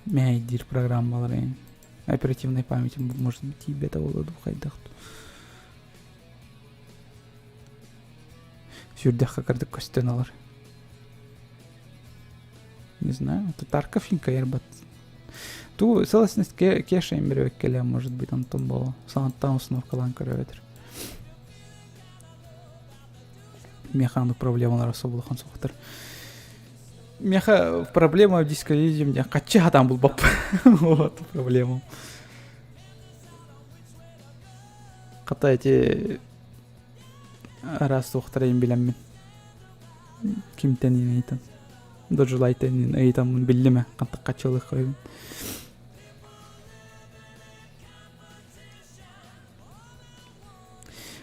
мэһэйдиир программалар иһин оперативной памяти может быть тиийбэтэ буолуо дуу хайдах Сүрдэххэ кырдык көстөн алар. Не знаю, это Тарков инкайырбат. Ту целостность кеша имбирбеккеле, может быть, онтон боло. Саҥаттан установкалаан көрөбөтөр. Механу проблемалар особо улахан суохтар. Меха проблема в дисколизм диэн хаччы хатаан булбап. Вот проблема. Хата эти араас туохтара им билэммин. Кимтэн ыйтан. Дожулайтан ыйтаммын биллим хантак хаччылык қойбун.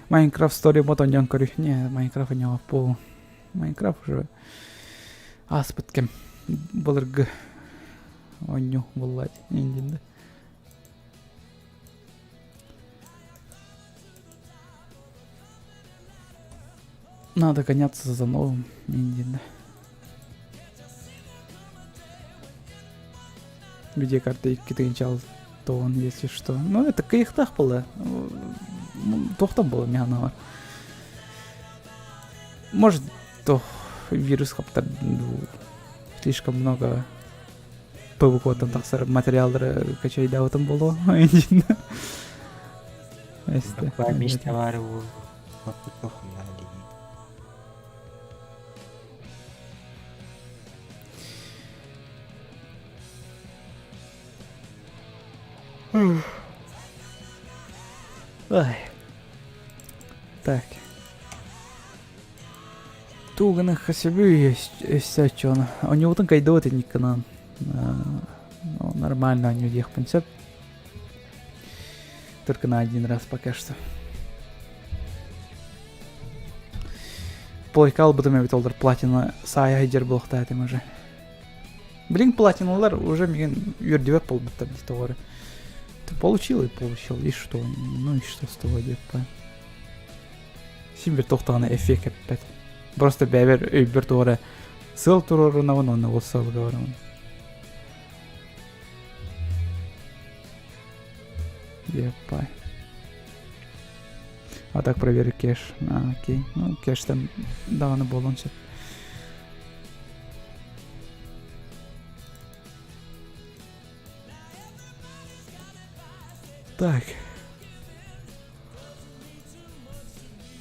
Майнкрафт Story мод оонньоон көрү. Не, Майнкрафт оонньообот буолуҥ. Майнкрафт уже ааспыт кэм. Былыргы оонньуу буолла диэн да. Надо гоняться за новым диэн да. Видеокарта 2 тон, если что. Ну, это кыйыктаах была. Туохтан буолла миһанаҕар. Может, то вирус хаптар слишком много ПВК-тан тахсар материаллары качайдаабытым буолуо. Миэстэ баар Ой. Так. Туганы хасыбы өссө оччону. Онньуутун кайдыбыт инниккынан. Ну, нормально онньуу диэхпин сөп. Только на один раз пока что. Плойка албытым эбит олдар платина саайа сылдьар буолуохтаах уже. Блин, платиналар уже мигин үөрдүбэт буолбуттар дии тоҕо Ты получил и получил, и что? Ну и что с того диэппэ. Син бир тохтоҕуна эффект эппэт. Просто бэйэбэр өйбөр тоҕо эрэ сыал туруорунабын уонна ол сыалга барабын. Еппай. А так проверю кеш. А, окей. Ну, кештен даҕаны буолуон сөп. Так.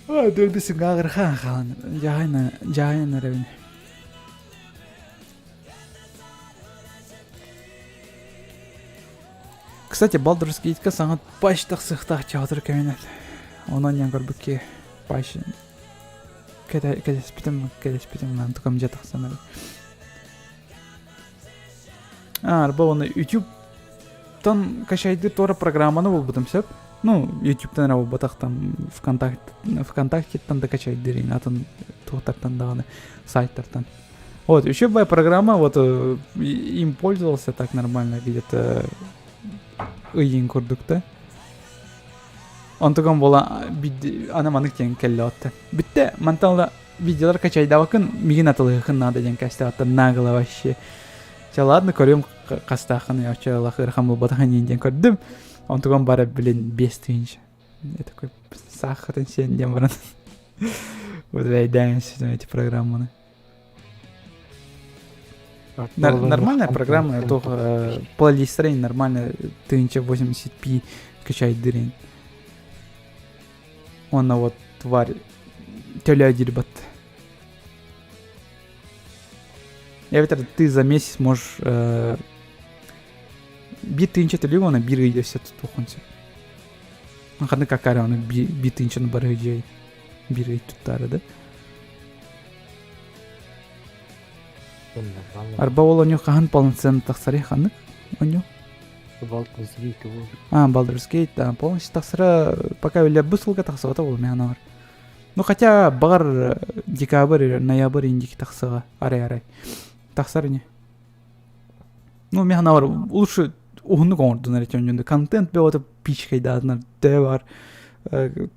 А, дөлбү сыҥааҕырхаан хаалан дьаһайна дьаһайан эрэбин. Кстати, Baldur's Gate-ка саҥа патч тахсыахтаах чаҕытыр кэминэн. Онон ян көрбүккэ патч кэтэспитим кэтэспитим тукам дьэ тахсан эрэ. А, арба оны YouTube-тан качайдыр туора программаны булбутум сөп. Ну, YouTube-тан эрэ булбатах там ВКонтакте, ВКонтактеттан да качайдыр атын туохтартан даҕаны сайттартан. Вот, еще была программа, вот им пользовался так нормально где-то ыйын курдук да. Онтуган буола ана маннык диэн кэллэ отта. Бүттэ, мантан ыла видеолар качайдаабаккын мигин атылыһыххын наада диэн кэстэҕиттэн нагло вообще. Чэ ладно, көрүөм хастааххын оччо ыарахан буолбатах ини диэн көрдүм. Онтуган бара блин 5000. Я такой саахатын сиэн диэн баран. Вот эйдээн эти программаны. Нормальная программа, только плейлистрейн нормально 1080p качайдырын. Онно вот тварь төлөө бат. Эбэтэр ты за месяц можешь биир тыһыынча төлүүр уонна биир ый өссө тутуоххун сөп. Ханнык акаары ону биир тыһыынчаны барыһы дьиэй биир ый туттаары да. Арба ол оню хаһан полноценно тахсарый ханнык оню? Baldur's Gate А, Baldur's Gate, да, полностью тахсара пока үлэ бу сылга тахсыбата ол миһана бар. Ну хотя баҕар декабрь, ноябрь индики тахсыға арай-арай. Тахсар не. Ну миһана бар лучше уһуннук оҥордунар эти онньонду контент бөҕөтө пичкайдаатынар дөө бар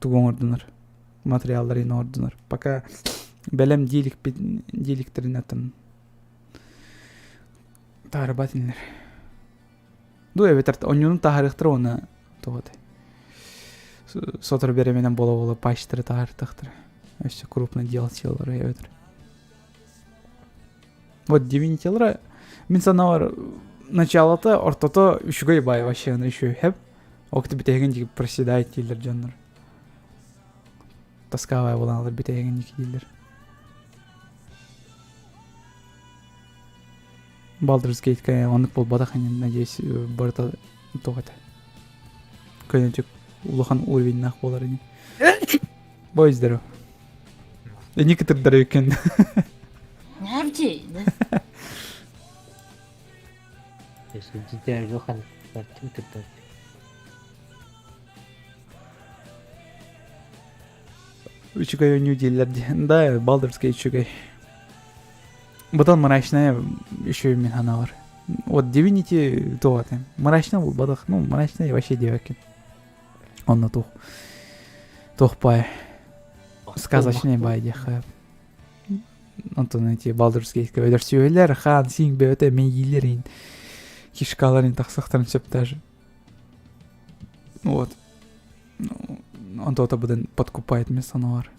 тугу оҥордунар материалларын оҥордунар пока бэлэм дииликтерин атын таарбат инилэр ду эбэтэр онньонун таһаарыахтара уонна туох этэй сотору беременен буола-буола пачтары таһаартахтара өссө крупно делать эбэтэр вот Divinity Мин санаабар началата, ортото үчүгэй баай вообще еще хэп. Окты бүтэһигин диги проседает дииллэр дьоннор. Тоскавая буолан бүтэһигин дики дииллэр. Baldur's Gate оннук буолбатах ини, надеюсь, барыта туох этэ. Көнөтүк улахан уровеньнаах буолар ини. Бой здоров. Эни кытырдар эбиккин. Набди. Үчүгэй оонньуу дииллэр дии. Да, Baldur's Gate үчүгэй. Потом мрачная еще мин санаабар. Вот Divinity туох этэ? Мрачная буолбатах. Ну, мрачная вообще диэбэккин. Онно туох туох баай сказочный баай диэххэ. Онтон эти Baldur's Gate өлөрсүөлэр, хаан сиҥ бөтө мэйиилэрин кишкаларын тахсахтарын сөп даже. Вот. Онто быдан подкупает мен санаабар.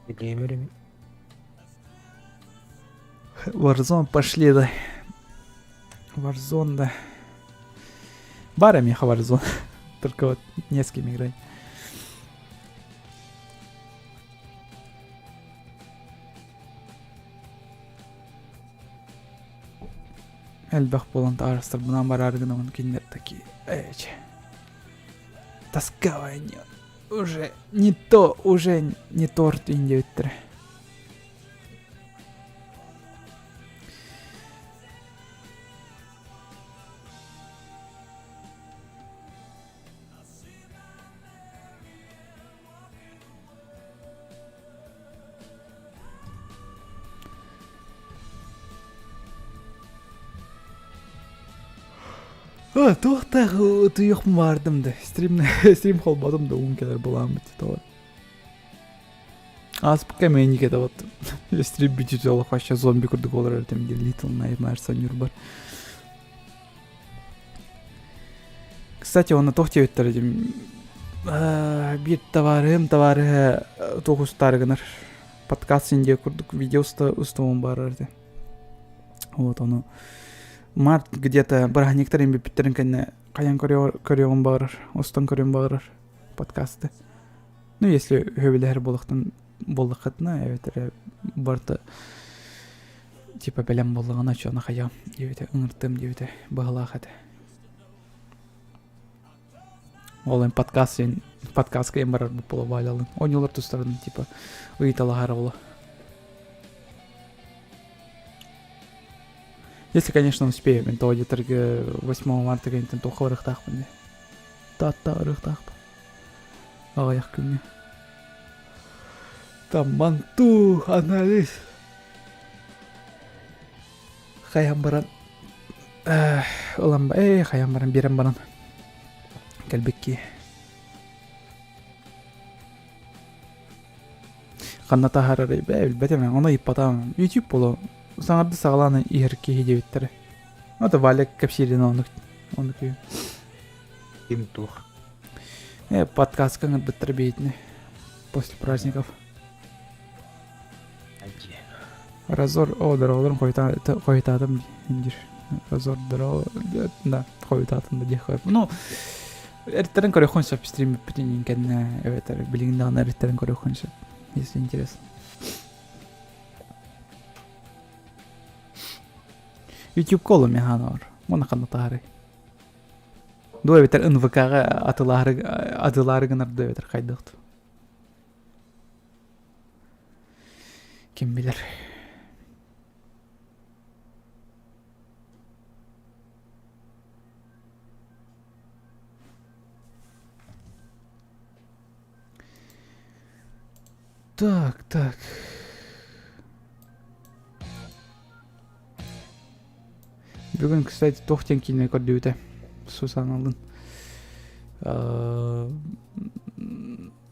Билиэмэрим. Warzone пошли, да. Warzone, да. Бара меха Warzone. Только вот не с кем играть. Элбэх буолан таарыстарбынан бараары гынабын кинилэр такие эч тоскование уже не то уже не торт диэбиттэрэ Туохтаах утуйуохпун баҕардым да стрим стрим холботум да уум кэлэр буолааммыт тоҕо Ааспыкка эмиэ инник вот стрим бүтүүтэ олох вообще зомби курдук олорор этим Little Nightmares ойнуурбар. Кстати, онно туох диэбиттэр этим биир табаарыһым табаарыһа туох устаары гынар подкаст син диэ курдук видео устуон баарар этэ. Вот ону март где-то бырааһынньыктар бүппүттэрин кэннэ хайан көрүөҕүм баҕарар, устан көрүөм баҕарар подкасты. Ну, если сөбүлэһэр буоллахтан буоллаххытына, эбэтэр барыта типа бэлэм буоллаҕына чуона хайаам диэбитэ, ыҥыртым диэбитэ быһалаах этэ. Ол эн подкаст син подкастка эн барар буолла Валялын. Оонньуулар тустарын типа ыйыталаһар ола. Если, конечно, успею, мен тоҕо диэтэргэ 8 марта кэнниттэн туохха барыахтаахпын дии. Таатта барыахтаахпын. Аҕыйах күҥҥэ. Там манту, анализ. Хайан баран ылан э хайан баран биэрэн баран кэлбикки. Ханна таһаарарый бээ билбэтим ону ыйыппатаҕым. YouTube буолуо саҥарды саҕалаан иһэр киһи диэбиттэрэ. Это Валя кэпсиирин оннук оннук Ким туох? Э, подкастка ыҥырбыттар биһитини после праздников. Разор, о, дороголорун хойутаатым диир. Разор, дорого, да, хойутаатым да диэх Ну, эртэрин көрүөххүн сөп стрим бүппүтүн кэннэ эбэтэр билигин даҕаны эртэрин көрүөххүн сөп, если интересно. YouTube колу механор. Мона ханна таһарый. Дуо эбэтэр НВК-ҕа атылаары атылаары гынар дуо эбэтэр хайдах Ким билэр. Так, так. Бүгүн, кстати, туох диэн киинэ көрдүбүтэ? Сусаналын.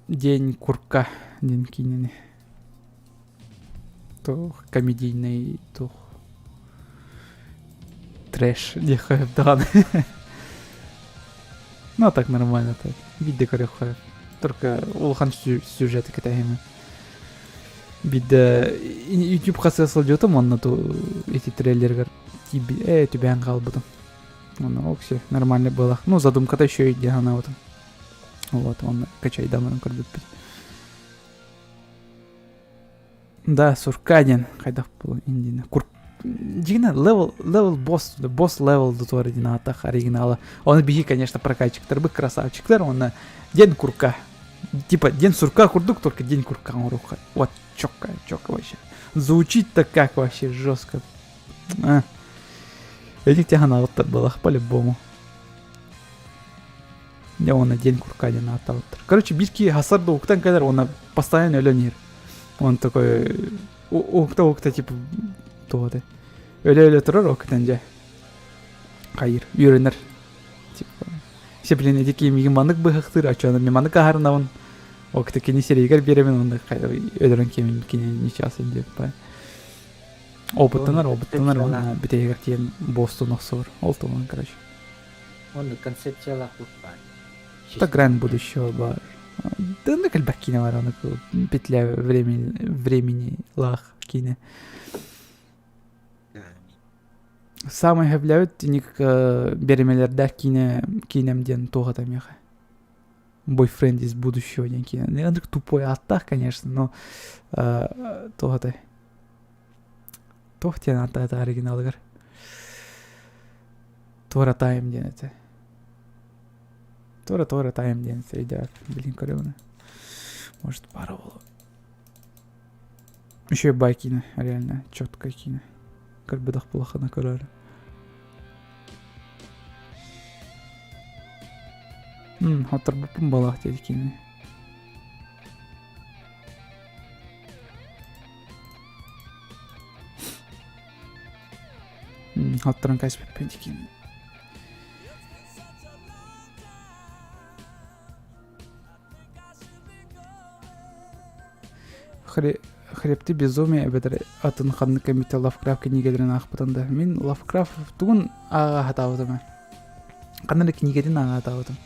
День курка диэн киинэни. Туох комедийнай туох трэш диэххэ даҕаны. Ну, а так нормально так. Видео көрүөххэ. Только улахан сюжеты кэтэһимэ. Биирдэ YouTube хасыа сылдьыбытым онно ту эти трейлергер э түбээн хаалбытым. Онно окси нормально было. Ну задумката еще и санаабытым. Вот он качайдамын көрбүппүт. Да, сурка диэн хайдах буолуон индиэнэ. Кур дьиҥинэ левел левел босс босс левел дутуар диэн ааттаах оригинала. Оны биһи, конечно, прокачиктарбыт красавчиктар уонна день курка. Типа день сурка курдук, только день курка оҥоруохха. Вот чётко, чётко вообще. Звучит-то как вообще жестко. А. Этих теханалыктар былах по-любому. Дьэ уонна день курка диэн ааттаабыттар. Короче, биир киһи хасар да уктан кэлэр уонна постоянно өлөн иһэр. Он такой укта-укта типа туох этэй өлө-өлө турар окутан дьэ хайыр үөрэнэр типа все блин эти киһи миигин маннык быһахтыыр оччоҕуна мин маннык аһарынабын окта кини сирэйигэр биэрэбин уонна өлөрөн киэмин кини ничего диэп опыттанар опыттанар уонна бүтэһигэр тиийэн бостун охсор ол туһунан короче Оннук концепциялаах бук баар. Это грань будущего баар. Да оннук элбэх киинэ бар, оннук петля времени, времени лаах киинэ. Самый сөбүлээбит тиник биэримэлэрдээх киинэ киинэм диэн туох это миэхэ. Бойфренд из будущего диэн киинэ. Оннук тупой ааттаах, конечно, но туох это туох диэн ааттаата оригиналыгар. Туора тайм диэн этэ. Туора туора тайм диэн этэ блин көрөбүн. Может пара было. Еще бай киинэ, реально четкая киинэ. Көрбөтөх булахына көрөр. Хотторбуппун балаах диэти киинэ. Хотторон кэспиппин киинэ. Хребты безумия эбэтэр атын ханнык эмитэ Лавкрафт кинигэлэрин аахпытым да мин Лавкрафт тугун ааҕа сатаабытым ээ ханна да кинигэтин ааҕа сатаабытым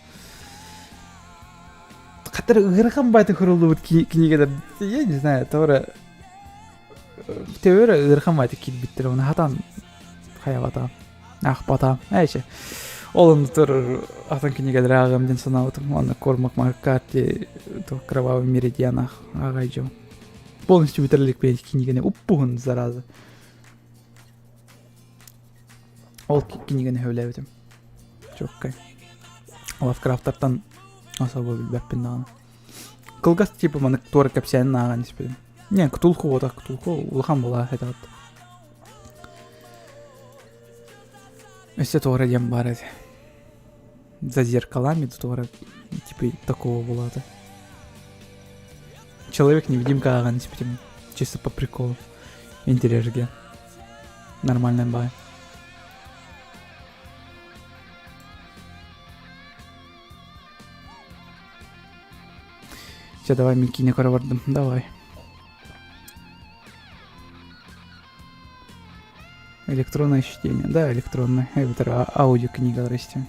хатар ыарахан баайта суруллубут кинигэлэр я не знаю тоҕо Төбөр ыарахан баайта киирбиттэр оны хатан хайабатаам аахпатаам ээчэ ол оннутор атын кинигэлэри ааҕыам диэн санаабытым уонна Кормак Маккарти Кровавый меридиан ааҕай дьон полностью бүтэрэлик кинигэни уппуһун зараза ол кинигэни сөбүлээбитим чуоккай Лавкрафтартан особо билбэппин даҕаны Кылгас типа маннык туора кэпсээнин ааҕан испитим. Не, Ктулху буолбатах, Ктулху улахан буолаа этэ. Өссө туора диэн баар этэ. За зеркалами туора типа такого буолаата. Человек-невидимка ааҕан испитим. Чисто по приколу. Интерьерге. Нормальный бай. Все, давай мен киинэ көрө бардым. Давай. Электронное чтение. Да, электронное. Это аудиокнига, здрасте.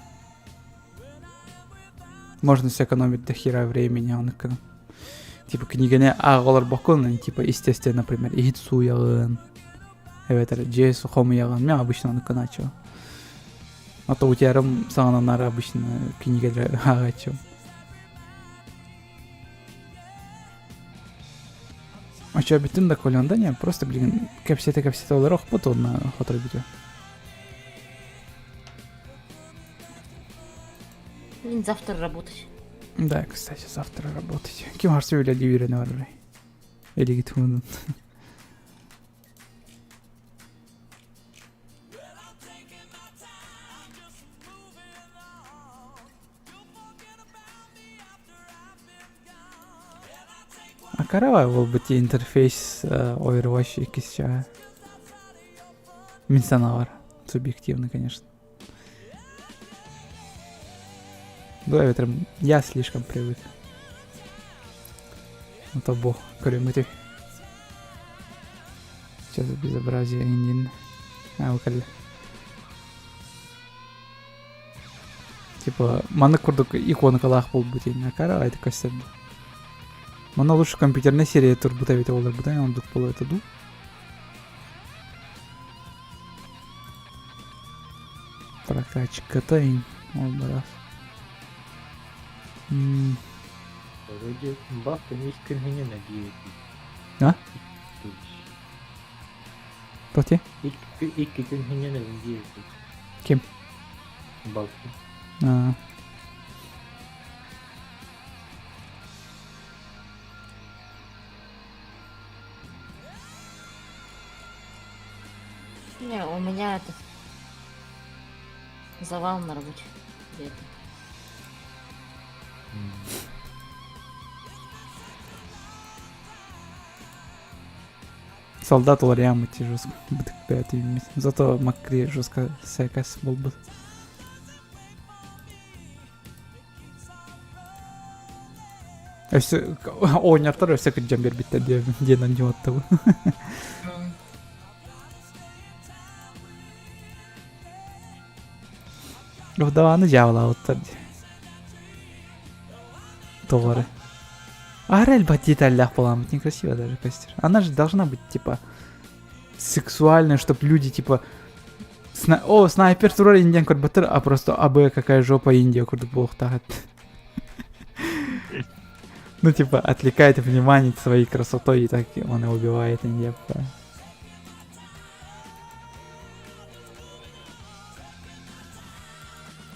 Можно сэкономить до хера времени, он Типа кинигэни ааҕалар бокун, типа естественно, например, иһит сууйаҕын, эбэтэр дьиэ хомуйаҕын, мен обычно ону гынааччыбын. А то утуйарым саҕаланар обычно кинигэлэри ааҕааччыбын. Оччо бүтүн да Колян да не, просто блин кэпсэтэ-кэпсэтэ олорохпут уонна хотору бүтүө. Блин, завтра работать. Да, кстати, завтра работать. Ким харсы үлэлии үөрэнэ барарай? Элигит хуунун. А каравай буолбут интерфейс Overwatch иккис чааһа. Мин санаабар. Субъективно, конечно. Да, это я слишком привык. Это бог, көрүҥҥүтүй. Сейчас безобразие индин. А, Типа, маннык курдук иконкалаах буолбут диэн акара это көстөр. Манна лучше компьютерная серия турбута эбитэ буолар оннук буолуо этэ дуу. Прокачката ол барас. Вроде бабка не күнүнэн диэки. А? Тоти? Икки күнүнэн диэки. Ким? Балты. А. Не, у меня это завал на работе. Где-то. Солдат уларыйааммыт жестко бытык Зато Макри жестко сэкэс буолбут. Өссө оонньоттор өссө кырдьан биэрбиттэр диэн анньуоттабын. Вдованы дьаабылаабыттар дии. Тоҕо эрэ. Арель деталях буоламмыт некрасиво даже костер. Она же должна быть типа сексуальная, чтобы люди типа Сна... О, снайпер турар Индиян көрбөттөр, а просто абы какая жопа Индия курдук буолуохтаах Ну, типа, отвлекает внимание своей красотой, и так он и убивает Индия.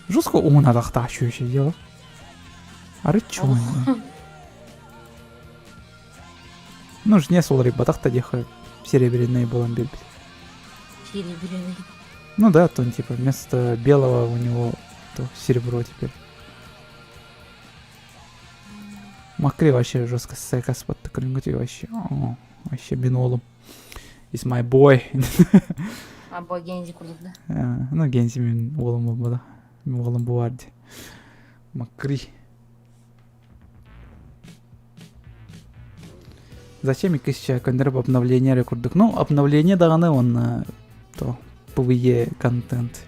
Жестко уун атахтаах чүөчэ дело. Арыччуон. Ну, ж не соларыйбатах да диэхэ серебряный буолан биэрбит. Серебряный. Ну да, то он типа вместо белого у него то серебро теперь. Макри вообще жестко секас под вообще. О, вообще бинолом. Is my boy. А бо Гензи курдук да? Ну, Гензи мин уолум буолбата. Мин уолум бу бар дии. Макри. Зачем иккис көннөрүп обновление эрэ курдук. Ну, обновление даҕаны уонна то PvE контент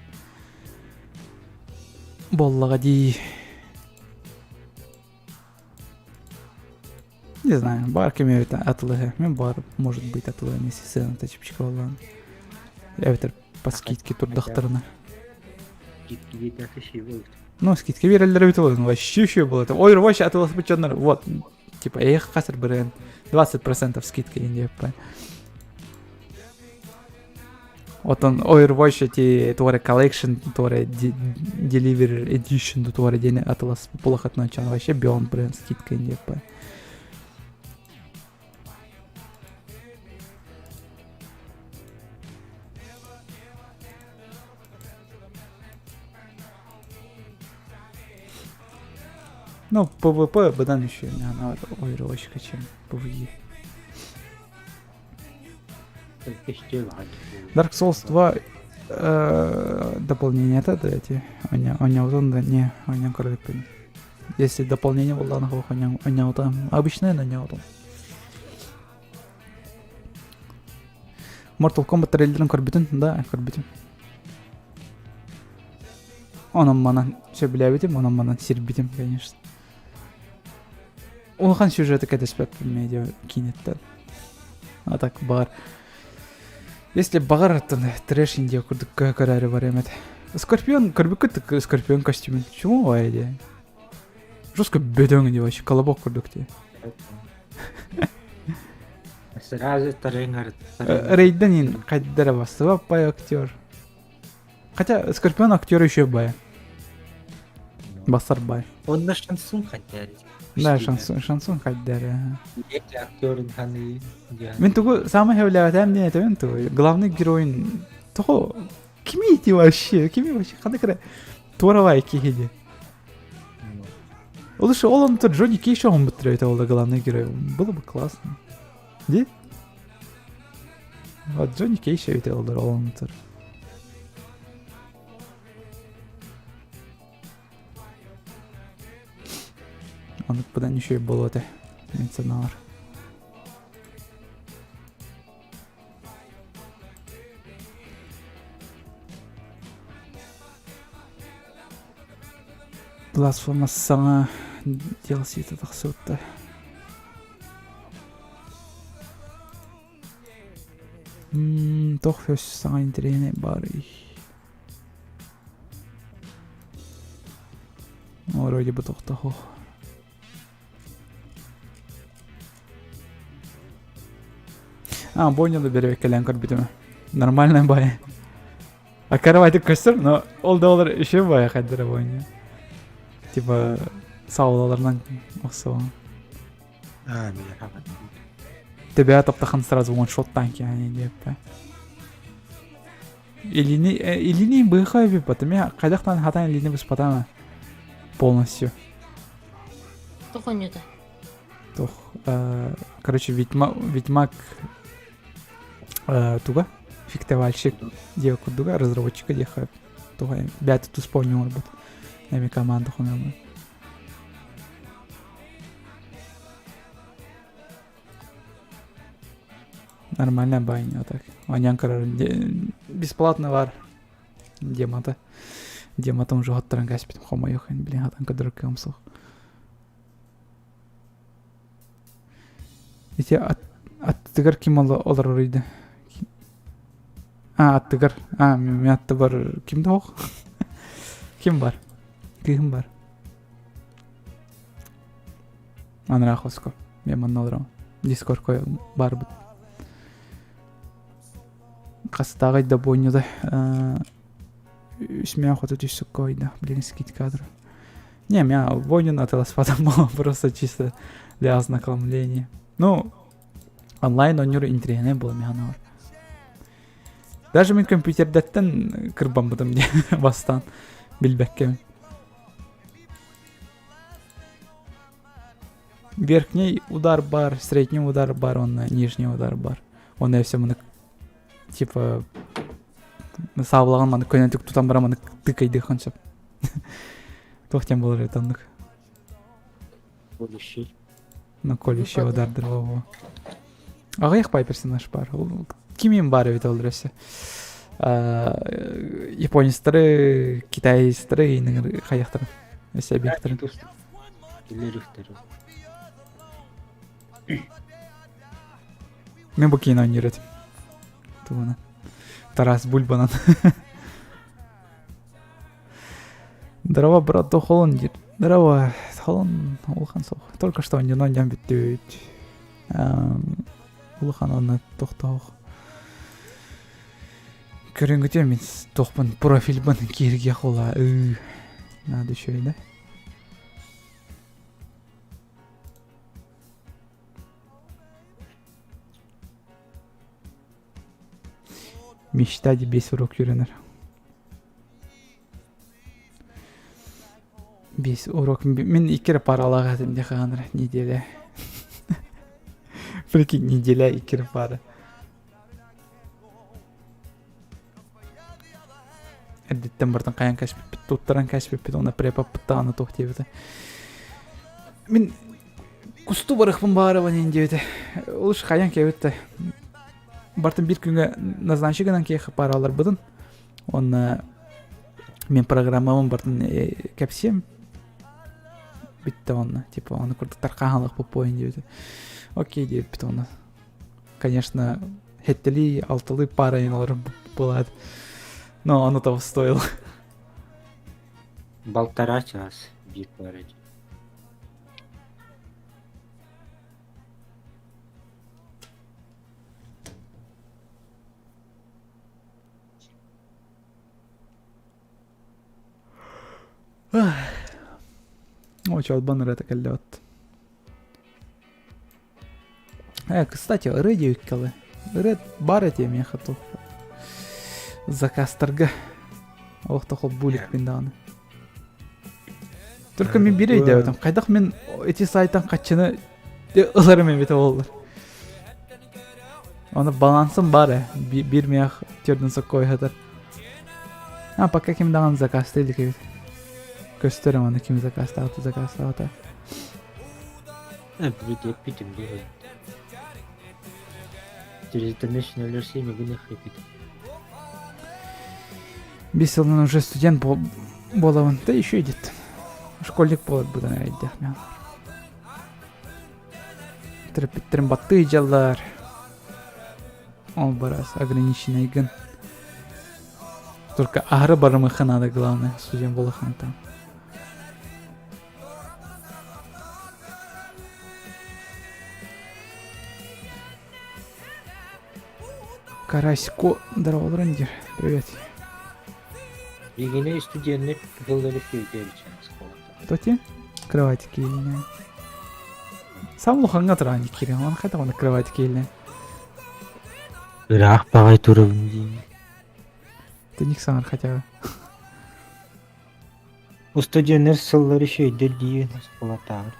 буоллаҕа дии. Не знаю, бар ким эбит атылыһы. Мен бар, может быть, атылыһым, если сыаната чэпчэки буоллаҕына. Эбэтэр по скидке турдахтарына. Ну, скидка биэрэллэр эбит буолан, вообще еще было. Ой, вообще атыласпыт дьоннор, вот, типа, эх, хасыр бренд, 20% скидка диэн Оттон Overwatch эти туора Collection, туора Delivery Edition туора диэни атылас пулахатынан чан вообще Beyond бренд скидка диэппэ. Ну, PvP быдан еще не она Overwatch чем PvE. Dark Souls 2 дополнение это да эти оня да не оня көрөкпүн. Если дополнение буоллаҕына оня обычное но не Mortal Kombat трейлерин көрбүтүн да көрбүтүм. Онон манан сөбүлээбитим, онон манан сирбитим, конечно. Улахан сюжеты кэтэспэппин медиа киинэттэн. А так баар. Если баҕар трэш Индия курдук көрөөрү барыам этэ. Скорпион көрбүккүт Скорпион костюмун. Чему идея? Жестко бөдөҥ ини вообще колобок курдук дии. Сразу тарыҥар. Рейден ин хайдара бастыба пай актер. Хотя Скорпион актер еще бай. Басар бай. Он на шансон хотя. Да, шансон, шансон хайдара. Актерын ханы. Мин тугу самый хэвлээтэм диэн этэбин тугу. Главный геройын того кими ити вообще? Кими вообще? Ханы кыра туоравай киһи ди. Лучше ол он Джонни Кейш он бы это был главный герой. Было бы классно. Ди? Вот Джонни Кейш эбитэ олор ол онтор. Оннук быдан үчүгэй буолуо этэ мин санаабар. Blasphemous саҥа DLC-та тахсыбыттар. Туох өс саҥа интэриэһинэй баарый? Вроде бы тохтоһо. А, бойнялы беребеккелен көрбүтүм. Нормальная бая. А каравайты көстөр, но ол да олар еще бая хайдара бойня. Типа саулаларынан охсуон. А, бля, Тебя таптахан сразу one-shot танки, они деппе. Илини, илини быха эбиппат. Мен хайдахтан хатан илини быспатама полностью. Тух онньута. Тух, короче, Ведьма, Ведьмак туга фиктовальщик диэ курдуга разработчика диэхэ туга бэйэтэ туспа оонньуур эми команда хонамы Нормальная баня, так. Онян бесплатно бар. Демата. Демата уже хоттаран каспит хомойох, блин, хатан кадыр кымсох. Ити аттыгар ким олорор ыйды? А, аттыгар. А, мен атты бар ким тоқ? Ким бар? Ким бар? Анараа хоско. Мен манна олоробун. Дискордка барбыт. Хастааҕый да буонньуда үс миэхэ хоту түссүккэ ойда. Блин, скидка кадр. Не, меня бойню атыласпатым просто чисто для ознакомления. Ну, онлайн оонньуур интэриэһинэй буолла миэхэ Даже мин компьютердэттэн кырбаммытым диye бастаан билбэккэбин. Верхний удар бар, средний удар бар, онно нижний удар бар. Онно все маны типа саабылаҕын маны көнөтүк тутан баран маны тыкайдыаххын сөп. Туох диэн буолар эбит оннук? Колющий. Ну, колющий удардар буолуо. Аҕыйах бай персонаж бар. Кимим бар эбит ол өссө. Японецтары, китайцтары хайахтарын. Өссө эбиэхтэрин. Мен бу киин оонньуур этим. Тугунан. Тарас Бульбанан. Здорово, брат, холон диир. Здорово, холон улахан суох. Только что оонньоон оонньоон бүттүбүт. Улахан онно тохтоох. Көрүҥҥүтү мин туохпун профильбын кииргиэх буолаа. Надо еще да? Мечтать без урок үөрэнэр. Биэс урок мин икки эрэ паралаах этим диэхэ хаанара неделя. Прикинь, неделя икки эрэ пара. Эрдэттэн бартан хайан кэспиппит, туттаран кэспиппит, уонна препаппыттаҕына туох диэбитэ. Мин кусту барыахпын баҕарабын диэбитэ. Олус хайан кэбитте. Бартын биир күҥҥэ назначи гынан киэхэ параларбытын. Уонна мин программабын бартын кэпсиэм. Бүттэ онно. Типа ону курдук тархаалах поппуойун диэбитэ. Окей диэбиппит онно. Конечно, хеттели алтылыы пара олорор буолаат. Но оно того стоило. Полтора час биир пара. О, чалбан ырыата кэллэ от. Кстати, ырыа диэбиккэ Ырыа бар этиэ миэхэ туох заказтарга олох холбуу иликпин даҕаны. Только мин биир өйдөөбөтүм. Хайдах мин ити сайтан хаччыны ыларым эбитэ буоллар. Оны балансым бар э. Биир миэх төрдүн соккой сатар. А пока ким даҕаны заказтыы илик эбит. Көстөр аны ким заказтаабыта заказтаабата. Эппитим дии. Через 0,7 гынах эпит. Биэс сылынан уже студент буолабын. Да еще идет. Школьник буоларбытын эрэйдээх Төрөппүттэрим баттыы дьаллар. Ол барас ограниченныйгын. Только аһары барымыхха надо, главное, студент буолаххына там. Карасько, здорово, Рандир. Привет. Билигини студеннар тыллары сүүйдээбиччэн оскуолаттан. Кто те? Кровать киилинэ. Сам улахаҥҥа тураан киирэн, он хайдах оны кровать киилинэ. Ыраах баҕай турабын дии. Ты них саҥар хотя бы. Устудьуоннар сыллары үчүгэйдэр дии оскуолатааҕар.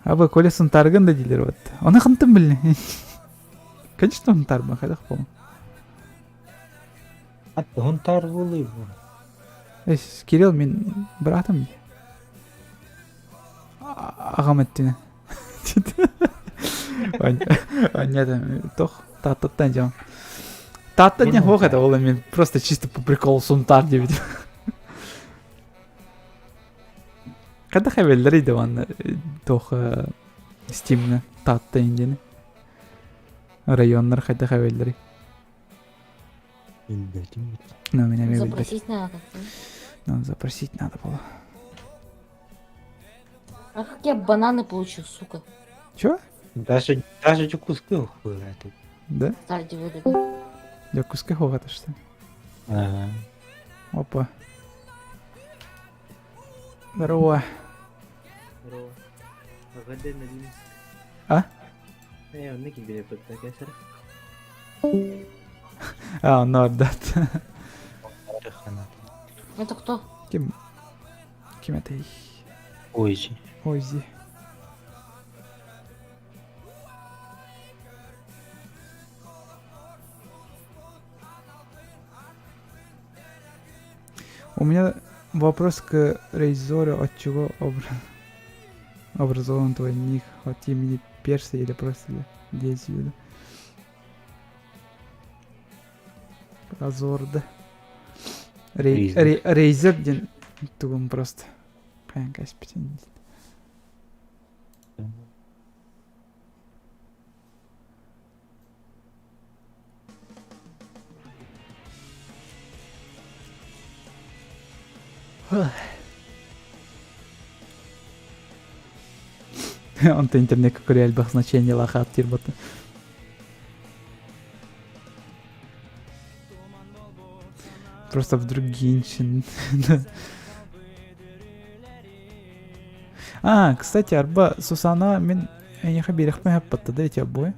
Аба Коля сунтааргын да дииллэр вот. Оны хантан билли? Конечно сунтаарбын, хайдах буолуҥ. Ат Сунтаар буолуй бу. Эс, Кирилл мин братым дии. Аҕам өттүнэн. Анньа тох Тааттаттан дьон. Таатта диэн хуох это ол мен просто чисто по приколу Сунтаар диэбитим. Хайдах эбэллэрий да манна туох Стимҥа Таатта диэни районнар хайдах эбэллэрий? Билбэтим. Ну, меня билбэт. Запросить надо. Ну, запросить надо было. А как я бананы получил, сука? Чё? Даже даже дьокуускай хуйга Да? Стальди выгодно. Дьокуускай хуҕата что? Ага. Опа. Здорово. Здорово. А? А, Нордат. Это кто? Ким? Ким это? Ой, Оззи. У меня вопрос к Рейзору, от чего образован твой ник? От имени Перса или просто для вида? Разорда. Рейзер. Рейзер диэн тугум просто. Хайан кэспитин. Онто интернекка көрө элбэх значениелаах аат диир буолта. Просто вдруг Геншин. А, кстати, арба Сусана мин эйиэхэ биэрэхпин хаппатта да эти обои?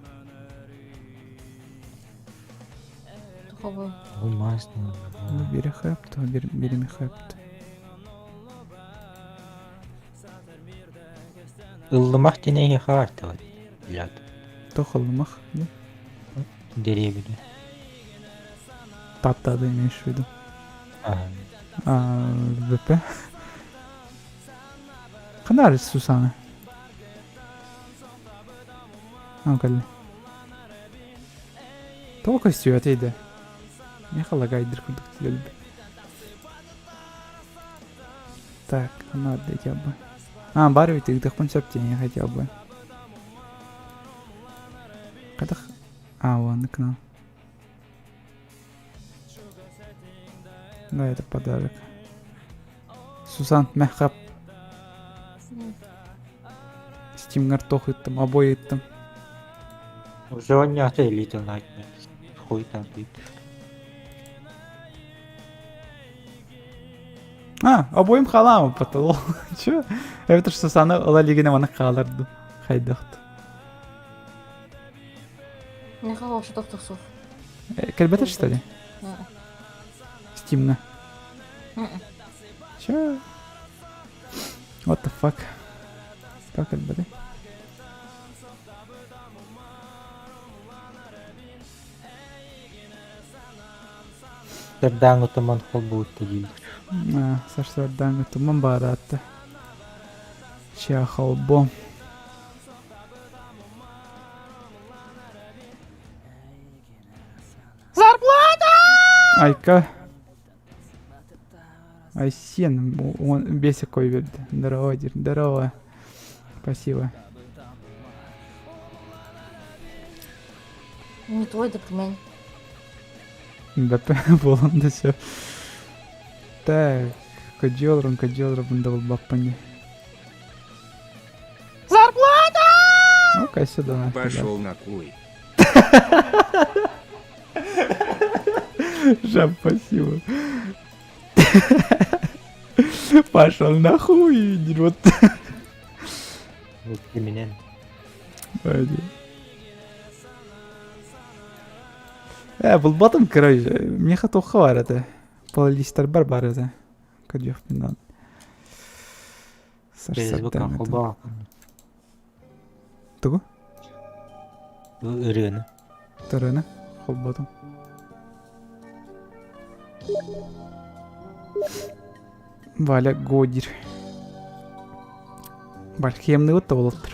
Туховой. Ну, биэрэхэпто, биэримихэпто. Ыллымах диэн эйиэхэ аартыбыт, блядь. Туох ыллымах? Дэриэбинэ. Тааттаада имеешь в виду? Ага. А, ВП? Ханаар Сусана? А, кэллэ. Тоҕо көстүбэтэй да? Миэхэ лагайдыр курдук түлөлбүт. Так, надо хотя бы. А, баар эбит, ыытыахпын сөп диэн хотя бы. Хайдах? А, ладно, к нам. Да, это подарок. Сусан, мэхап. Стимҥар туох ыыттым, обои ыыттым. Уже оонньоото Little Nightmares. Хуй там бит. А, обоим хаалаам потолок. Чё? Эбэтэр Сусана ыла илигинэ маны хаалар дуу? Хайдахт. Миэхэ вообще тохтохсуох. Кэлбэтэ что ли? Стимҥа. Чё? What the fuck? Как кэлбэтэй? Сардааҥҥы туман холбуутта дииллэр. Сарсыардааҥҥы туман баараатта. Ча холбо. Зарплата! Айка. Айсен, он бесик берді. Здорово, дир, здорово. Спасибо. Не твой, да племянник. БП буолан да все. Так, кодьолрун, кодьолрун бундабыл баппани. Зарплата! Ну-ка сюда нахуй. да. Пошел на куй. Жаб, спасибо. Пошел нахуй, вот. Киминен. Булбатым, короче, миэхэ туохха баар этэ. Плейлистарбар баар этэ. Көрдүөхпүн Facebook Сарсыарда холбоо. Тугу? Ырыаны. Ырыаны холботум. Валя Годир. Вальхемныгыт да болоттор.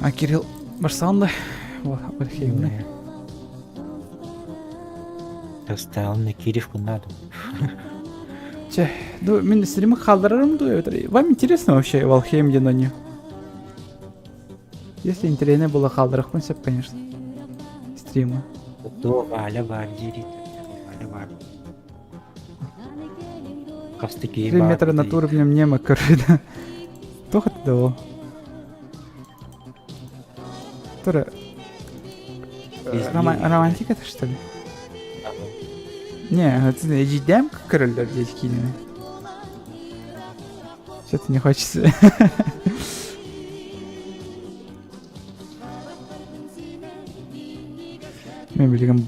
А Кирилл барсаан да Вальхеймны. Достал на Киривку надо. Чэ, ну, мин стримы хаалларарым дуу эбэтэр. Вам интересно вообще Валхейм диэн оонньуу? Если интересно было хаалларыахпын сөп, конечно. Стримы. До Валя баар диирит. Валя баар. Хастыки 3 метра над уровнем неба, короче, да. Туох это ол? Тура... Романтика это что ли? Не, это эдьиийдээм көрөллөр диэки киинэни. Что-то не хочется. Мин билигин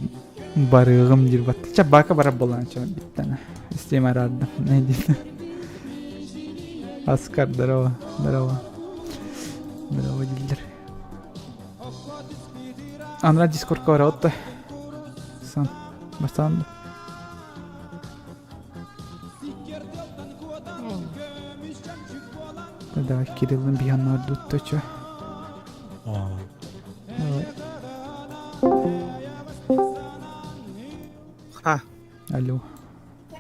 барыаҕым диир батта. Чэ бака барар буолан чэ биттэн. Стрим араардым. Аскар, здорово, здорово. Здорово дииллэр. Анра дискордка барабыт да. Сан. Бастаан да. Давай Кириллын биһаннар дутта чё. Давай. Ха, Алло.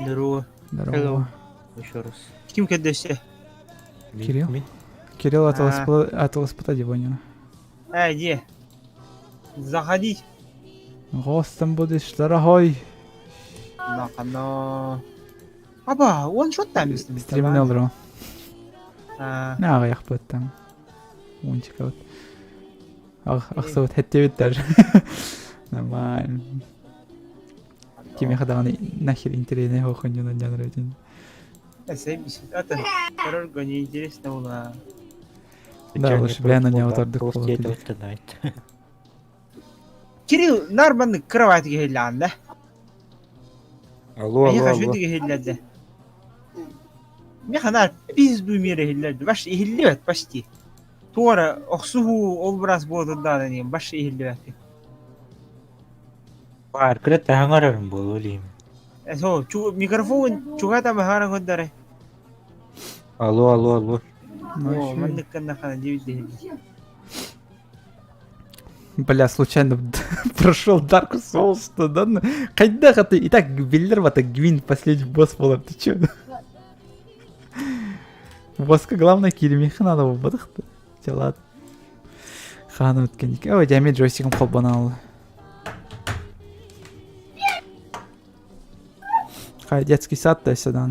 здорово. Здорово. Hello. Еще раз. Ким кэдэсэ? Кирилл? Кирилл атылыспыта дебонина. Эй, где? Заходить. Гостом будешь, дорогой. Нахана. Аба, он что там? Стримнел ру. А, Аҕыйах там. Уончика вот. Ахсыбыт хэттебит даже. Нормально. Кимиэхэ даҕаны нахер интэриэһинэй хоһуонньунан дьанар этин. 70. Это, дорога неинтересно было. Да, лучше бля на него тордук Кирилл, нарбаны кровать геллян, да? Алло, Я алло, хочу алло. геллядзе. Механар пизду мира геллядзе. Баш иһиллибэт почти. Туора охсуһуу ол бырас буолан не баш иһиллибэт. Баар кыра таһаҥарарым буолуо илиим. Со, чу микрофон чугата бахара гондаре. Алло, алло, алло. О, маннык канна дивит Бля, случайно прошел Dark Souls, да? Хайдах ты? И так биллэр бата Гвин последний босс буолар, ты чё? Босска главное кииримиэххэ надо буолбатах Чэ, ладно. Хаана өткенник. Ой, дьэ джойстигым холбонон Хай, детский сад то сюда.